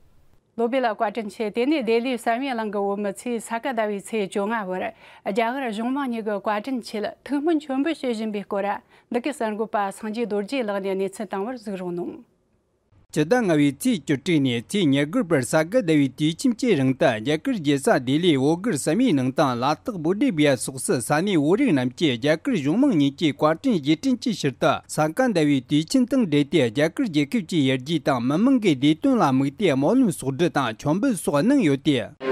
བློ་བྷེ་ལགས་བཀའ་དྲིན་ཆེ། དེ་ནས་ལྡི་ལིའི་བསམ་ཡས་གླིང་གི་བོད་མི་ཚོས་ས་ག་ཟླ་བའི་ཚེས་བཅོ་ལྔ་བར་རྒྱ་གར་གཞུང་མང་གཉིས་ཀྱི་བཀའ་དྲིན་ཆེད་ཐུགས་སྨོན་མཆོད་འབུལ་བྱེད་བཞིན་པའི་སྐོར། འདི་གའི་གསར་འགོད་པ་སངས་རྒྱས་རྡོ་རྗེ་ལགས་ནས་གནས་ཚུལ་བཏང་བར་གཟིགས་རོགས་གནང་། སྤྱི་ཟླ་ལྔ་བའི་ཚེས་བཅུ་དྲུག་ནས་ཚེས་ཉེར་དགུ་བར་ས་ག་ཟླ་བའི་དུས་ཆེན་གྱི་རིང་དུ་རྒྱ་གར་རྒྱལ་ས་ལྡི་ལིའི་བོད་སྒར་བསམ་ཡས་གླིང་དང་ལ་དྭགས་བོད་སྒྲིག་བི་ཡ་སོགས་སུ་ས་གནས་བོད་རིགས་རྣམས་ཀྱིས་རྒྱ་གར་གཞུང་མང་གཉིས་ཀྱི་བཀའ་དྲིན་རྗེས་དྲན་གྱི་ཕྱིར་དུ། ས་ག་ཟླ་བའི་དུས་ཆེན་དང་འབྲེལ་ཏེ་རྒྱ་གར་རྒྱལ་ཁབ་ཀྱི་ཡར་རྒྱས་དང་མི་མང་གི་བདེ་དོན་ལ་དམིགས་ཏེ་སྨོན་ལམ་གསོག་སྒྲིག་དང་མཆོད་འབུལ་སོགས་གནང་ཡོད་དེ།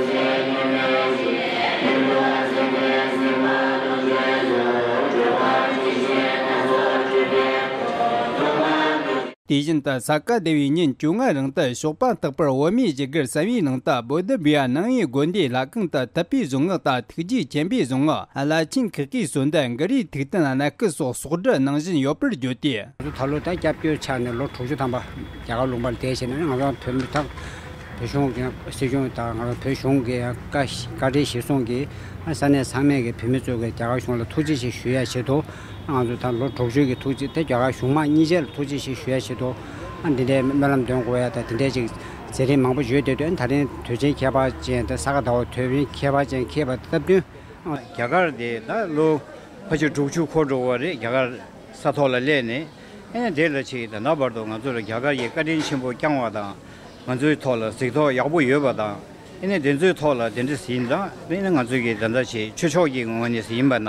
དེ་བཞིན་དུ་ས་ག་ཟླ་བའི་ཉིན་བཅོ་ལྔ་རིང་དུ་ཞོགས་པ་རྟག་པར་བོད་མིའི་བཞུགས་སྒར་བསམ་ཡས་གླིང་དུ་བོད་དི་བི་ཡ་ནང་ཡི་དགོན་སྡེའི་ལྷ་ཁང་དུ་ཐུབ་པའི་གཟུངས་སྔགས་དང་ཐུགས་རྗེ་ཆེན་པོའི་གཟུངས་སྔགས། བླ་ཆེན་ཁག་གི་གསོལ་འདེབས། གུ་རུའི་ཐུགས་རྟེན་གནད་སྐུལ་སོགས་གསོག་སྒྲིག་གནང་བཞིན་ཡོད་པར་བརྗོད་དེ། ང་ཚོ་ད་ལོ་ད་སྐྱབས་བཅོལ་ཆགས་ནས་ལོ་དྲུག་ཅུ་ཐམ་པ་རྒྱ་གར་ལུང་པར་བསྡད་བྱས་ནས། ང་ཚོ་བོད་མི་ད་བོད་གཞུང་གི་སྲིད་སྐྱོང་དང་ང་ཚོ་བོད་གཞུང་གི་བཀའ་བཀའ་དྲིན་གཞིར་བཟུང་གིས་ས་གནས་ཚང་མས་ཀྱི་བོད་མི་ཚོ་གི་རྒྱ་གར་གཞུང་ལ་ཐུགས་རྗེ་ཆེ་ཞུ་ཡ་ཆེད་དུ། ང་ཚོ་ད་ལོ་དྲུག་ཅུ་གི་ཐུགས་རྗེ་དེ་རྒྱ་གར་གཞུང་མང་གཉིས་ཆར་ཐུགས་རྗེ་ཆེ་ཞུ་ཡ་ཆེད་དུ། ཨ་འདི་འདྲའི་སྨོན་ལམ་འདོན་དགོས་ཡ་དང་དེ་འདྲའི་ཅིག་མཛད་རིམ་མང་པོ་ཡོད་དེ་དོན་ད་རིང་དུས་ཆེན་ཁྱད་པར་ཅན་དང་ས་ག་ཟླ་བ་དུས་ཆེན་ཁྱད་པར་ཅན་འཁེལ་བ་སྟབས་བསྟུན། རྒྱ་གར་དེ་ད་ལོ་ཕལ་ཆེར་དྲུག་ཅུ་འཁོར་འགྲོ་བ་རེད། རྒྱ་གར་ས་ཐོག་ལ་སླེབས་ནས། ཨེ་ནས་དེ་ལ་ཆེ་ད་ལྟ་བར་དུ་ང་ཚོ་ལ་རྒྱ་གར་གྱི་བཀའ་དྲིན་ཆེན་པོ་བསྐྱངས་བ་དང་། ང་ཚོའི་ཐོག་ལ་གཟིགས་རྟོག་ཡག་པོ་ཡོད་པ་དང་། ཨེ་ནས་དེ་ཚོའི་ཐོག་ལ་དེ་འདྲ་ཟིན་དང་ཨེ་ནས་ང་ཚོ་གི་ད་ལྟ་ཆེ་ཆོས་ཕྱོགས་ཀྱི་ངོས་ནས་ཟིན་པ་ན་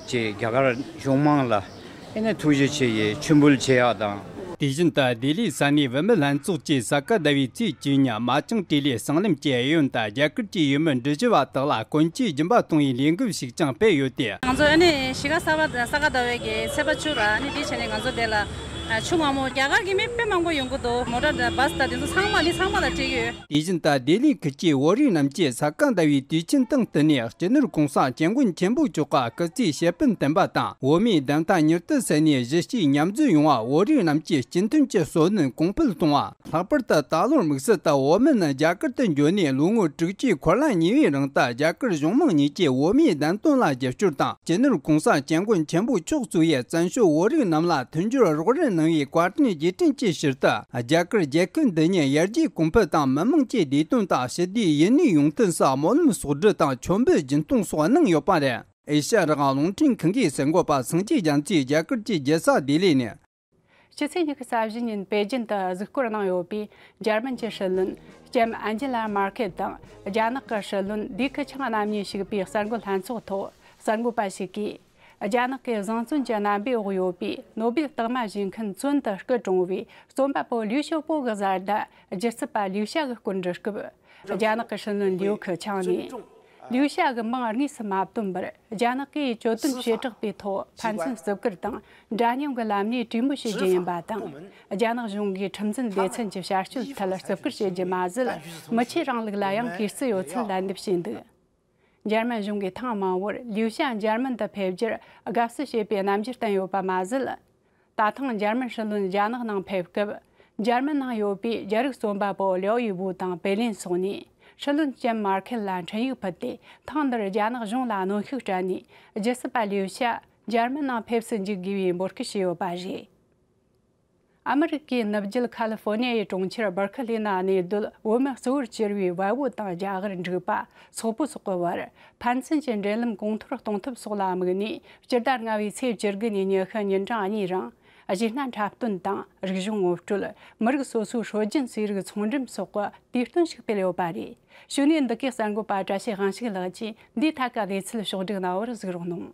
ཆེ་རྒྱ་གར་གཞུང་མང་ལ་ཨེ་ནས་ཐུགས་རྗེ་ཆེ་ཡི་མཆོད་འབུལ་བྱེད་ཡག་དང་། དེ་བཞིན་དུ་ལྡི་ལི་ས་གནས་བུད་མེད་ལྷན་ཚོགས་ཀྱིས་ས་ག་ཟླ་བའི་ཚེས་བཅུ་གཉིས་མ་ཅང་ཏྲི་ལི་སྲང་ལམ་གྱི་གཡས་གཡོན་དུ་རྒྱ་གར་གྱི་ཡུལ་མི་འབྲི་ཞུ་བ་དག་ལ་གོན་ཆས་སྦྱིན་པ་གཏོང་བའི་ལས་འགུལ་ཞིག་ཀྱང་སྤེལ་ཡོད་དེ། ང་ཚོ་ཨ་ནི་གཞིས་ཀ་ས་ག་ས་ག་ཟླ་བའི་གི་ཚེས་པ་བཅུ་ར་ཨ་ནི་དེ་བྱས་ནས་ང་ཚོ་དེ་ལ་ཆུ་མངར་མོ་རྒྱ་གར་གྱི་མི་དཔེ་མང་པོ་ཡོང་གི་འདུག་མོ་ཊ་དང་བྷ་སི་དང་དེ་ཚོ་ཚང་མ་ནི་ཚང་མ་ལ་སྤྲད་ཀྱི་ཡོད། དེ་བཞིན་དུ་ལྡི་ལི་ཁུལ་གྱི་བོད་རིགས་རྣམས་ཀྱིས་ས་ག་ཟླ་བའི་དུས་ཆེན་སྟེང་བསྟུན་ནས་སྤྱི་ནོར་གོང་ས་སྐྱབས་མགོན་ཆེན་པོ་མཆོག་གི་སྐུ་ཚེའི་དཔྱད་དཔོན་བསྟེན་པ་དང་བོད་མིའི་བདེན་མཐའ་མྱུར་དུ་གསལ་ནས་གཞིས་བྱེས་མཉམ་འཛོམས་ཡོང་བ་བོད་རིགས་རྣམས་ཀྱི་སྤྱི་མཐུན་གྱི་བསོད་ནམས་གོང་འཕེལ་གཏོང་བ། ལྷག་པར་དུ་ད་ལོར་དམིགས་བསལ་དུ་བོད་མི་རྣམས་རྒྱ་གར་དུ་འབྱོར་ནས་ལོ་ངོ་དྲུག་ཅུའི་འཁོར་ལོ་གཉིས་པའི་རིང་དུ་རྒྱ་གར་གཞུང་མང་གཉིས་ཀྱིས་བོད་མིའི་བདེན་དོན་ལ་རྒྱབ་སྐྱོར་དང་སྤྱི་ནོར་གོང་ས་སྐྱབས་མགོན་ཆེན་པོ་མཆོག་གཙོས་པའི་བཙན་བྱོལ་བོད་རིགས་རྣམས་ལ་མཐུན་འགྱུར་རོགས་རམ་གནང་བའི་བཀའ་དྲིན་རྗེས་དྲན་གྱི་ཕྱིར་དུ་རྒྱ་གར་རྒྱལ་ཁབ་འདི་ཉིད་ཡར་རྒྱས་གོང་འཕེལ་དང་མི་དམངས་ཀྱི་བདེ་དོན་དང་ཞི་བདེའི་ཡུན་གནས་ཡོང་ཐབས་སུ་སྨོན་ལམ་གསོག་སྒྲིག་དང་མཆོད་འབུལ་སྦྱིན་གཏོང་སོགས་གནང་ཡོད་པ་རེད། ཨེ་ཤ་ཡ་རང་དབང་རླུང་འཕྲིན་ཁང་གིས་གསར་འགོད་པ་སངས་རྒྱས་རྒྱ་མཚོས་རྒྱ་གར་གྱི་རྒྱལ་ས་ལྡི་ལི་ནས། ཕྱི་ཚེས་ཉི་ཤུ་རྩ་བཞི་ཉིན་པེ་ཅིན་དུ་གཟིགས་སྐོར་གནང་ཡོད་པའི་འཇར་མན་གྱི་སྲིད་བློན་ལྕམ་ཨན་ཇི་ལ་མར་ཁེལ་དང་རྒྱ་ནག་གི་སྲིད་བློན་ལི་ཁི་ཆང་རྣམ་གཉིས་ཞུགས་པའི་གསར་འགོད་ལྷན་ཚོགས་ཐོག་གསར་འགོད་པ་ཞིག་གིས། རྒྱ་ནག་གི་བཟང་བཙོན་གྱི་རྣམ་པའི་འོག་ཡོད་པའི་ནོ་སྦེལ་རྟགས་མ་བཞེས་མཁན་བཙོན་དུ་སྐུ་གྲོངས་པའི་རྩོམ་པ་པོ་ལིའུ་ཞའོ་པོ་གི་བཟའ་ཟླ་སྒྱུ་རྩལ་པ་ལིའུ་ཞ་གི་སྐོར་འདྲི་སྐབས། རྒྱ་ནག་གི་སྲིད་བློན་ལིའུ་ཁི་ཆང་ནས། ལིའུ་ཞ་གི་མིང་དངོས་སུ་མ་བཏོན་པར་རྒྱ་ནག་གིས་གྱོད་དོན་བྱེ་བྲག་པའི་ཐོག་ཕན་ཚུན་བརྩི་བཀུར་དང་འདྲ་མཉམ་གྱི་ལམ་ནས་གྲོས་མོལ་བྱེད་རྒྱུ་ཡིན་པ་དང་། རྒྱ་ནག་གཞུང་གིས་ཁྲིམས་འཛིན་སྡེ་ཚན་གྱི་བྱ་སྤྱོད་ཐད་བརྩི་བཀུར་བྱེད་རྒྱུ་མ་ཟད། མི་ཆོས་རིང་ལུགས་ལ་ཡང་གུས་བརྩི་ཡོད་ཚུལ་ལན་འདེབས་བྱས་འདུག་འཇར་མན་གཞུང་གིས་ཐེངས་མང་པོར་ལིའུ་ཞ་འཇར་མན་དུ་ཕེབས་རྒྱུར་དགའ་བསུ་བྱེད་པའི་རྣམ་འགྱུར་བསྟན་ཡོད་པ་མ་ཟད། ད་ཐེངས་འཇར་མན་སྲིད་བློན་རྒྱ་ནག་ནང་ཕེབས་སྐབས། འཇར་མན་ནང་ཡོད་པའི་རྒྱ་རིགས་རྩོམ་པ་པོ་ལིའོ་ཡི་ཝུ་དང་པེ་ལིན་སོགས་ནས། སྲིད་བློན་ལྕམ་མར་ཁེལ་ལ་འཕྲིན་ཡིག་ཕུལ་ཏེ། ཐེངས་འདིར་རྒྱ་ནག་གཞུང་ལ་གནོན་ཤུགས་སྤྲད་ནས། སྒྱུ་རྩལ་པ་ལིའུ་ཞ་འཇར་མན་ནང་ཕེབས་སུ་འཇུག་དགོས་པའི་འབོད་སྐུལ་བྱས་ཡོད་པ་རེད། ཨ་མི་རི་ཀའི་ནུབ་རྒྱུད་ཁ་ལི་ཧྥོ་ནི་ཡའི་གྲོང་ཁྱེར་སྦར་ཁི་ལི་ན་གནས་སྡོད་བོད་མི་གཙོ་བོར་གྱུར་བའི་བལ་པོ་དང་རྒྱ་གར་འབྲུག་པ་སོག་པོ་སོགས་ཀྱི་བར་ཕན་ཚུན་གྱི་འབྲེལ་ལམ་གོང་མཐོར་གཏོང་ཐབས་སོགས་ལ་དམིགས་ནས། སྤྱི་ཟླ་ལྔ་པའི་ཚེས་བཅུ་དགུ་ནས་ཉི་ཤུ་ཉིན་གྲངས་གཉིས་རིང་། གཞས་སྣ་འཁྲབ་སྟོན་དང་རིག་གཞུང་ངོ་སྤྲོད། མི་རིགས་སོ་སོའི་སྲོལ་རྒྱུན་རྩེད་རིགས་ཚོང་འགྲེམས་སོགས་ཀྱི་དུས་སྟོན་ཞིག་སྤེལ་ཡོད་པ་རེད། གཞུག་ནས་འདི་གའི་གསར་འགོད་པ་བཀྲ་ཤིས་དབང་ཕྱུག་ལགས་ཀྱིས་འདིའི་ཐད་ཀྱི་གནས་ཚུལ་ཕྱོགས་བསྒྲིགས་གནང་བར་གཟིགས་རོགས་གནང་།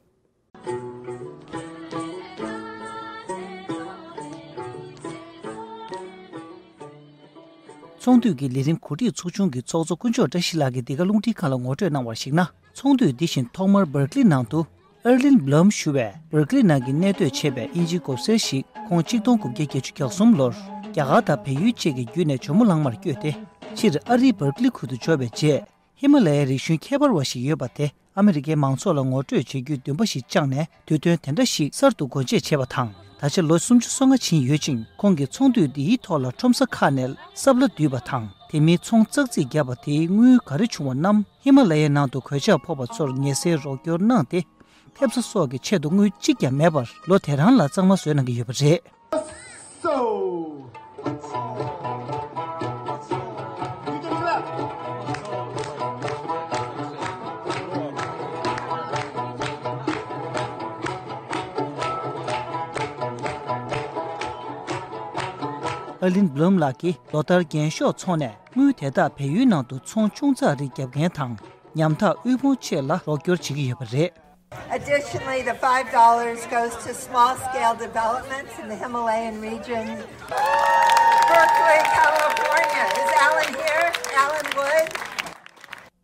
ཚོང་འདུས་ཀྱི་ལས་རིམ་གོ་སྒྲིག་ཚོགས་ཆུང་གི་ཚོགས་གཙོ་དཀོན་མཆོག་བཀྲ་ཤིས་ལགས་ཀྱིས་འདི་ག་རླུང་འཕྲིན་ཁང་ལ་ངོ་སྤྲོད་གནང་བར་གཞིགས་ན། ཚོགས་འདུས་འདི་བཞིན་ཐོག་མར་སྦར་ཀི་ལི་ནང་དུ་ཨར་ལིན་བྷ་ལམ་ཞུ་བས་སྦར་ཀི་ལི་ནང་གི་གནས་སྡོད་བྱས་པའི་དབྱིན་ཇིའི་འགོ་སེར་ཞིག་ཁོང་ཆིག་སྟོང་དགུ་བརྒྱ་བརྒྱད་ཅུ་གྱ་གསུམ་ལོར་རྒྱ་གར་དང་བལ་ཡུལ་བཅས་ཀྱི་བརྒྱུད་ནས་ཇོ་མོ་གླང་མར་བསྐྱོད་དེ། ཕྱིར་ཨ་རིའི་སྦར་ཀི་ལི་ཁུལ་དུ་འབྱོར་བའི་རྗེས། ཧི་མ་ལ་ཡའི་རིག་གཞུང་ཁྱད་པར་བ་ཞིག་ཡོད་པ་དེ་ཨ་མི་རི་ཀའི་མང་ཚོགས་ལ་ངོ་སྤྲོད་བྱེད་རྒྱུའི་འདུན་པ་ཞིག་བཅངས་ནས། དུས་སྟོན་དེ་འདྲ་ཞིག་གསར་དུ་སྒོ་འབྱེད་བྱས་པ་དང་། ད་ཆ་ལོ་སུམ་ཅུ་སོ་ལྔ་ཕྱིན་ཡོད་ཅིང་། ཁོང་གིས་ཚོགས་འདུས་འདིའི་ཐོག་ལ་ཁྲོམ་ས་ཁག་ནས་སབ་ལ་བསྡུས་པ་དང་། དེ་མིན་ཚོང་ཙག་ཙིག་བརྒྱབ་པ་དེའི་དངུལ་ག་རེ་བྱུང་བ་རྣམས་ཧི་མ་ལ་ཡའི་ནང་དུ་གོད་ཆག་ཕོག་པ་ཚོར་ངལ་སེལ་རོགས་སྐྱོར་གནང་སྟེ། ཐེབས་རྩ་སོགས་ཀྱི་ཆེད་དུ་དངུལ་གཅིག་ཀྱང་མེད་པར་ལོ་དེ་རང་ལ་གཙང་མ་བཟོས་གནང་གི་ཡོད་པ་རེད། ཨར་ལིན་བྷ་ལམ་ལགས་ཀྱིས་ལོ་ལྟར་རྒྱན་ཤོག་འཚོང་ནས་དངུལ་དེ་དག་བལ་ཡུལ་ནང་དུ་ཚོང་ཅུང་ཙག་རེ་བརྒྱབ་མཁན་དང་། ཉམ་ཐག་དབུལ་ཕོངས་བཅས་ལ་རོགས་སྐྱོར་བྱེད་ཀྱི་ཡོད་པ་རེད། Additionally, the five dollars goes to small-scale developments in the Himalayan region. Berkeley, California. Is Alan here? Alan Wood?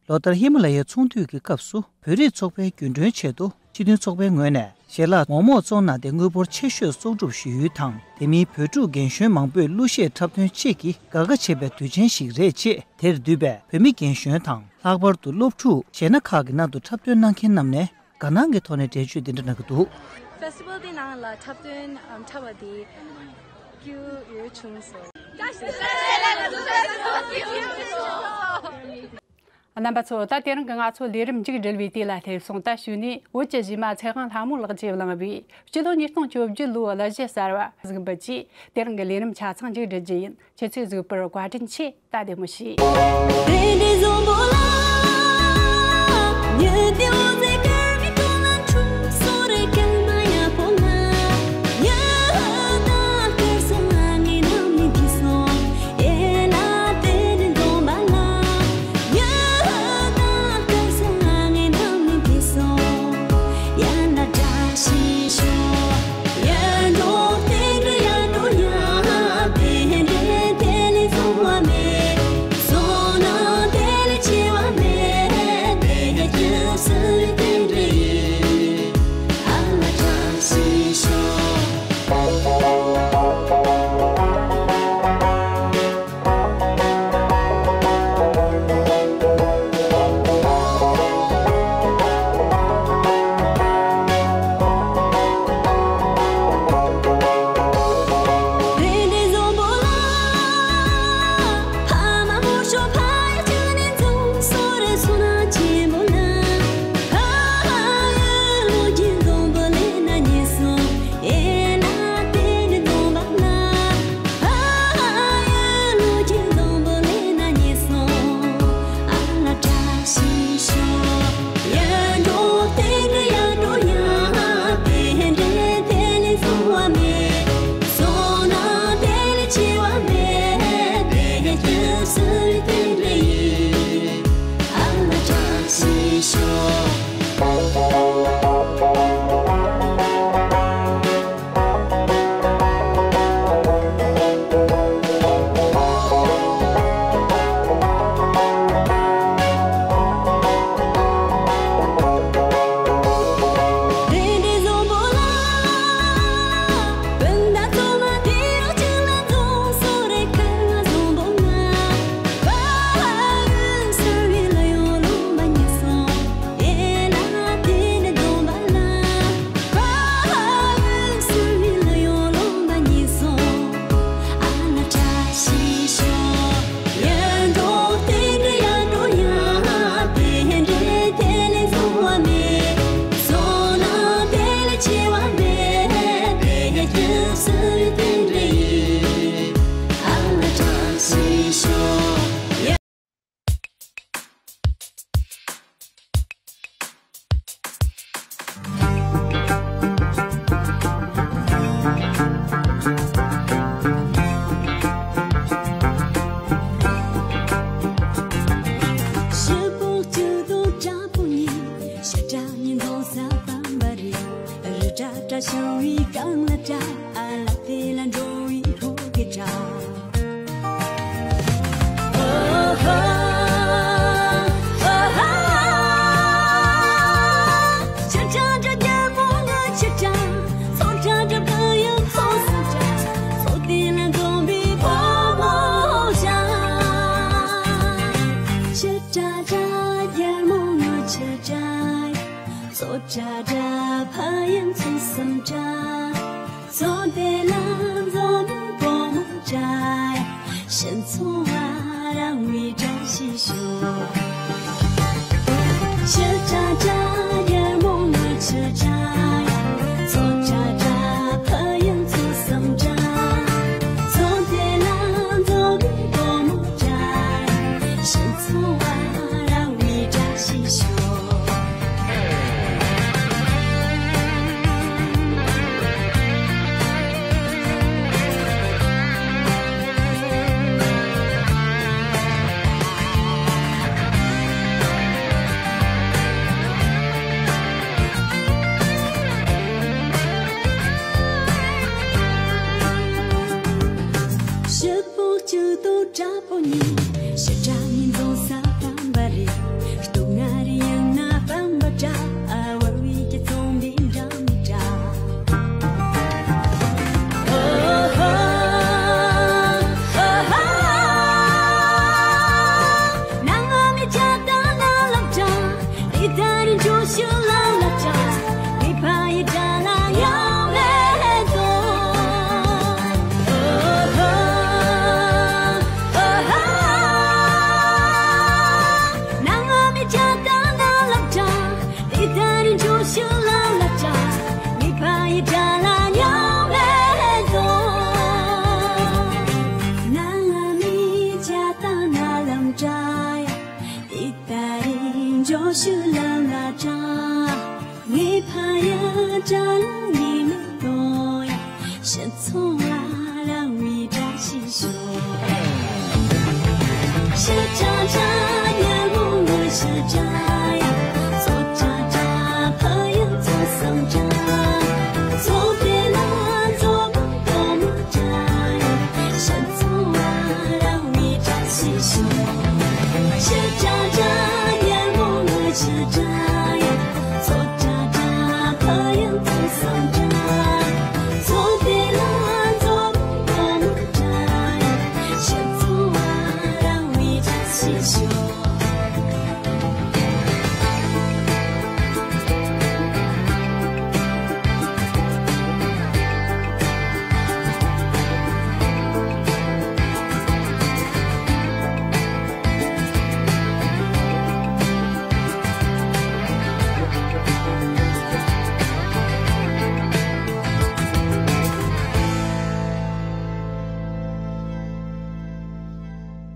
ལོ་ལྟར་ཧི་མ་ལ་ཡའི་ཚོང་འདུས་ཀྱི་སྐབས་སུ་བོད་རིགས་ཚོགས་པའི་རྒྱུན་གྲོན་ཆེད་དུ་སྤྱི་མཐུན་ཚོགས་པའི་ངོས་ནས་ཞལ་ལག་མོག་མོག་བཙོང་གནང་སྟེ་དངུལ་འབོར་ཆེ་ཤོས་གསོག་སྒྲུབ་ཞུས་ཡུལ་དང་། དེ་མིན་བོད་ཕྲུག་རྒན་གཞོན་མང་པོས་གླུ་གཞས་འཁྲབ་སྟོན་བཅས་ཀྱིས་དགའ་དགའ་བྱེད་པའི་དུས་ཆེན་ཞིག་རེད་ཅེས། དེར་འདུས་པའི་བོད་མི་རྒན་གཞོན་དང་། ལྷག་པར་དུ་སློབ་ཕྲུག་གཞས་སྣ་ཁག་གི་ནང་དུ་འཁྲབ་སྟོན་གནང་མཁན་རྣམས་ནས་དགའ་སྣང་གི་ཐོག་ནས་འགྲེལ་བརྗོད་འདི་འདྲ་གནང་གི་འདུག། Festival་དེ་ནང་ལ་འཁྲབ་སྟོན་འཁྲབ་པ་དེ་སྐྱིད་པོ་བྱུང་སོང་། རྣམ་པ་ཚོ། ད་དེ་རིང་གི་ང་ཚོ་ལས་རིམ་མཇུག་སྒྲིལ་བའི་དུས་ལ་སླེབས་སོང་། ད་གཞུག་ནས་བོད་ཀྱི་གཞས་མ་ཚེ་དབང་ལྷ་མོ་ལགས་ཀྱིས་བླངས་པའི་སྤྱི་ལོ་ཉིས་སྟོང་བཅོ་བརྒྱད་ལོའི་གླུ་གཞས་གསར་བ་གཟིགས་འབུལ་གྱིས་དེ་རིང་གི་ལས་རིམ་ཆ་ཚང་མཇུག་སྒྲིལ་རྒྱུ་ཡིན། ཁྱེད་ཚོས་གཟིགས་པར་བཀའ་དྲིན་ཆེ། ད་བདེ་མོ་བྱོས།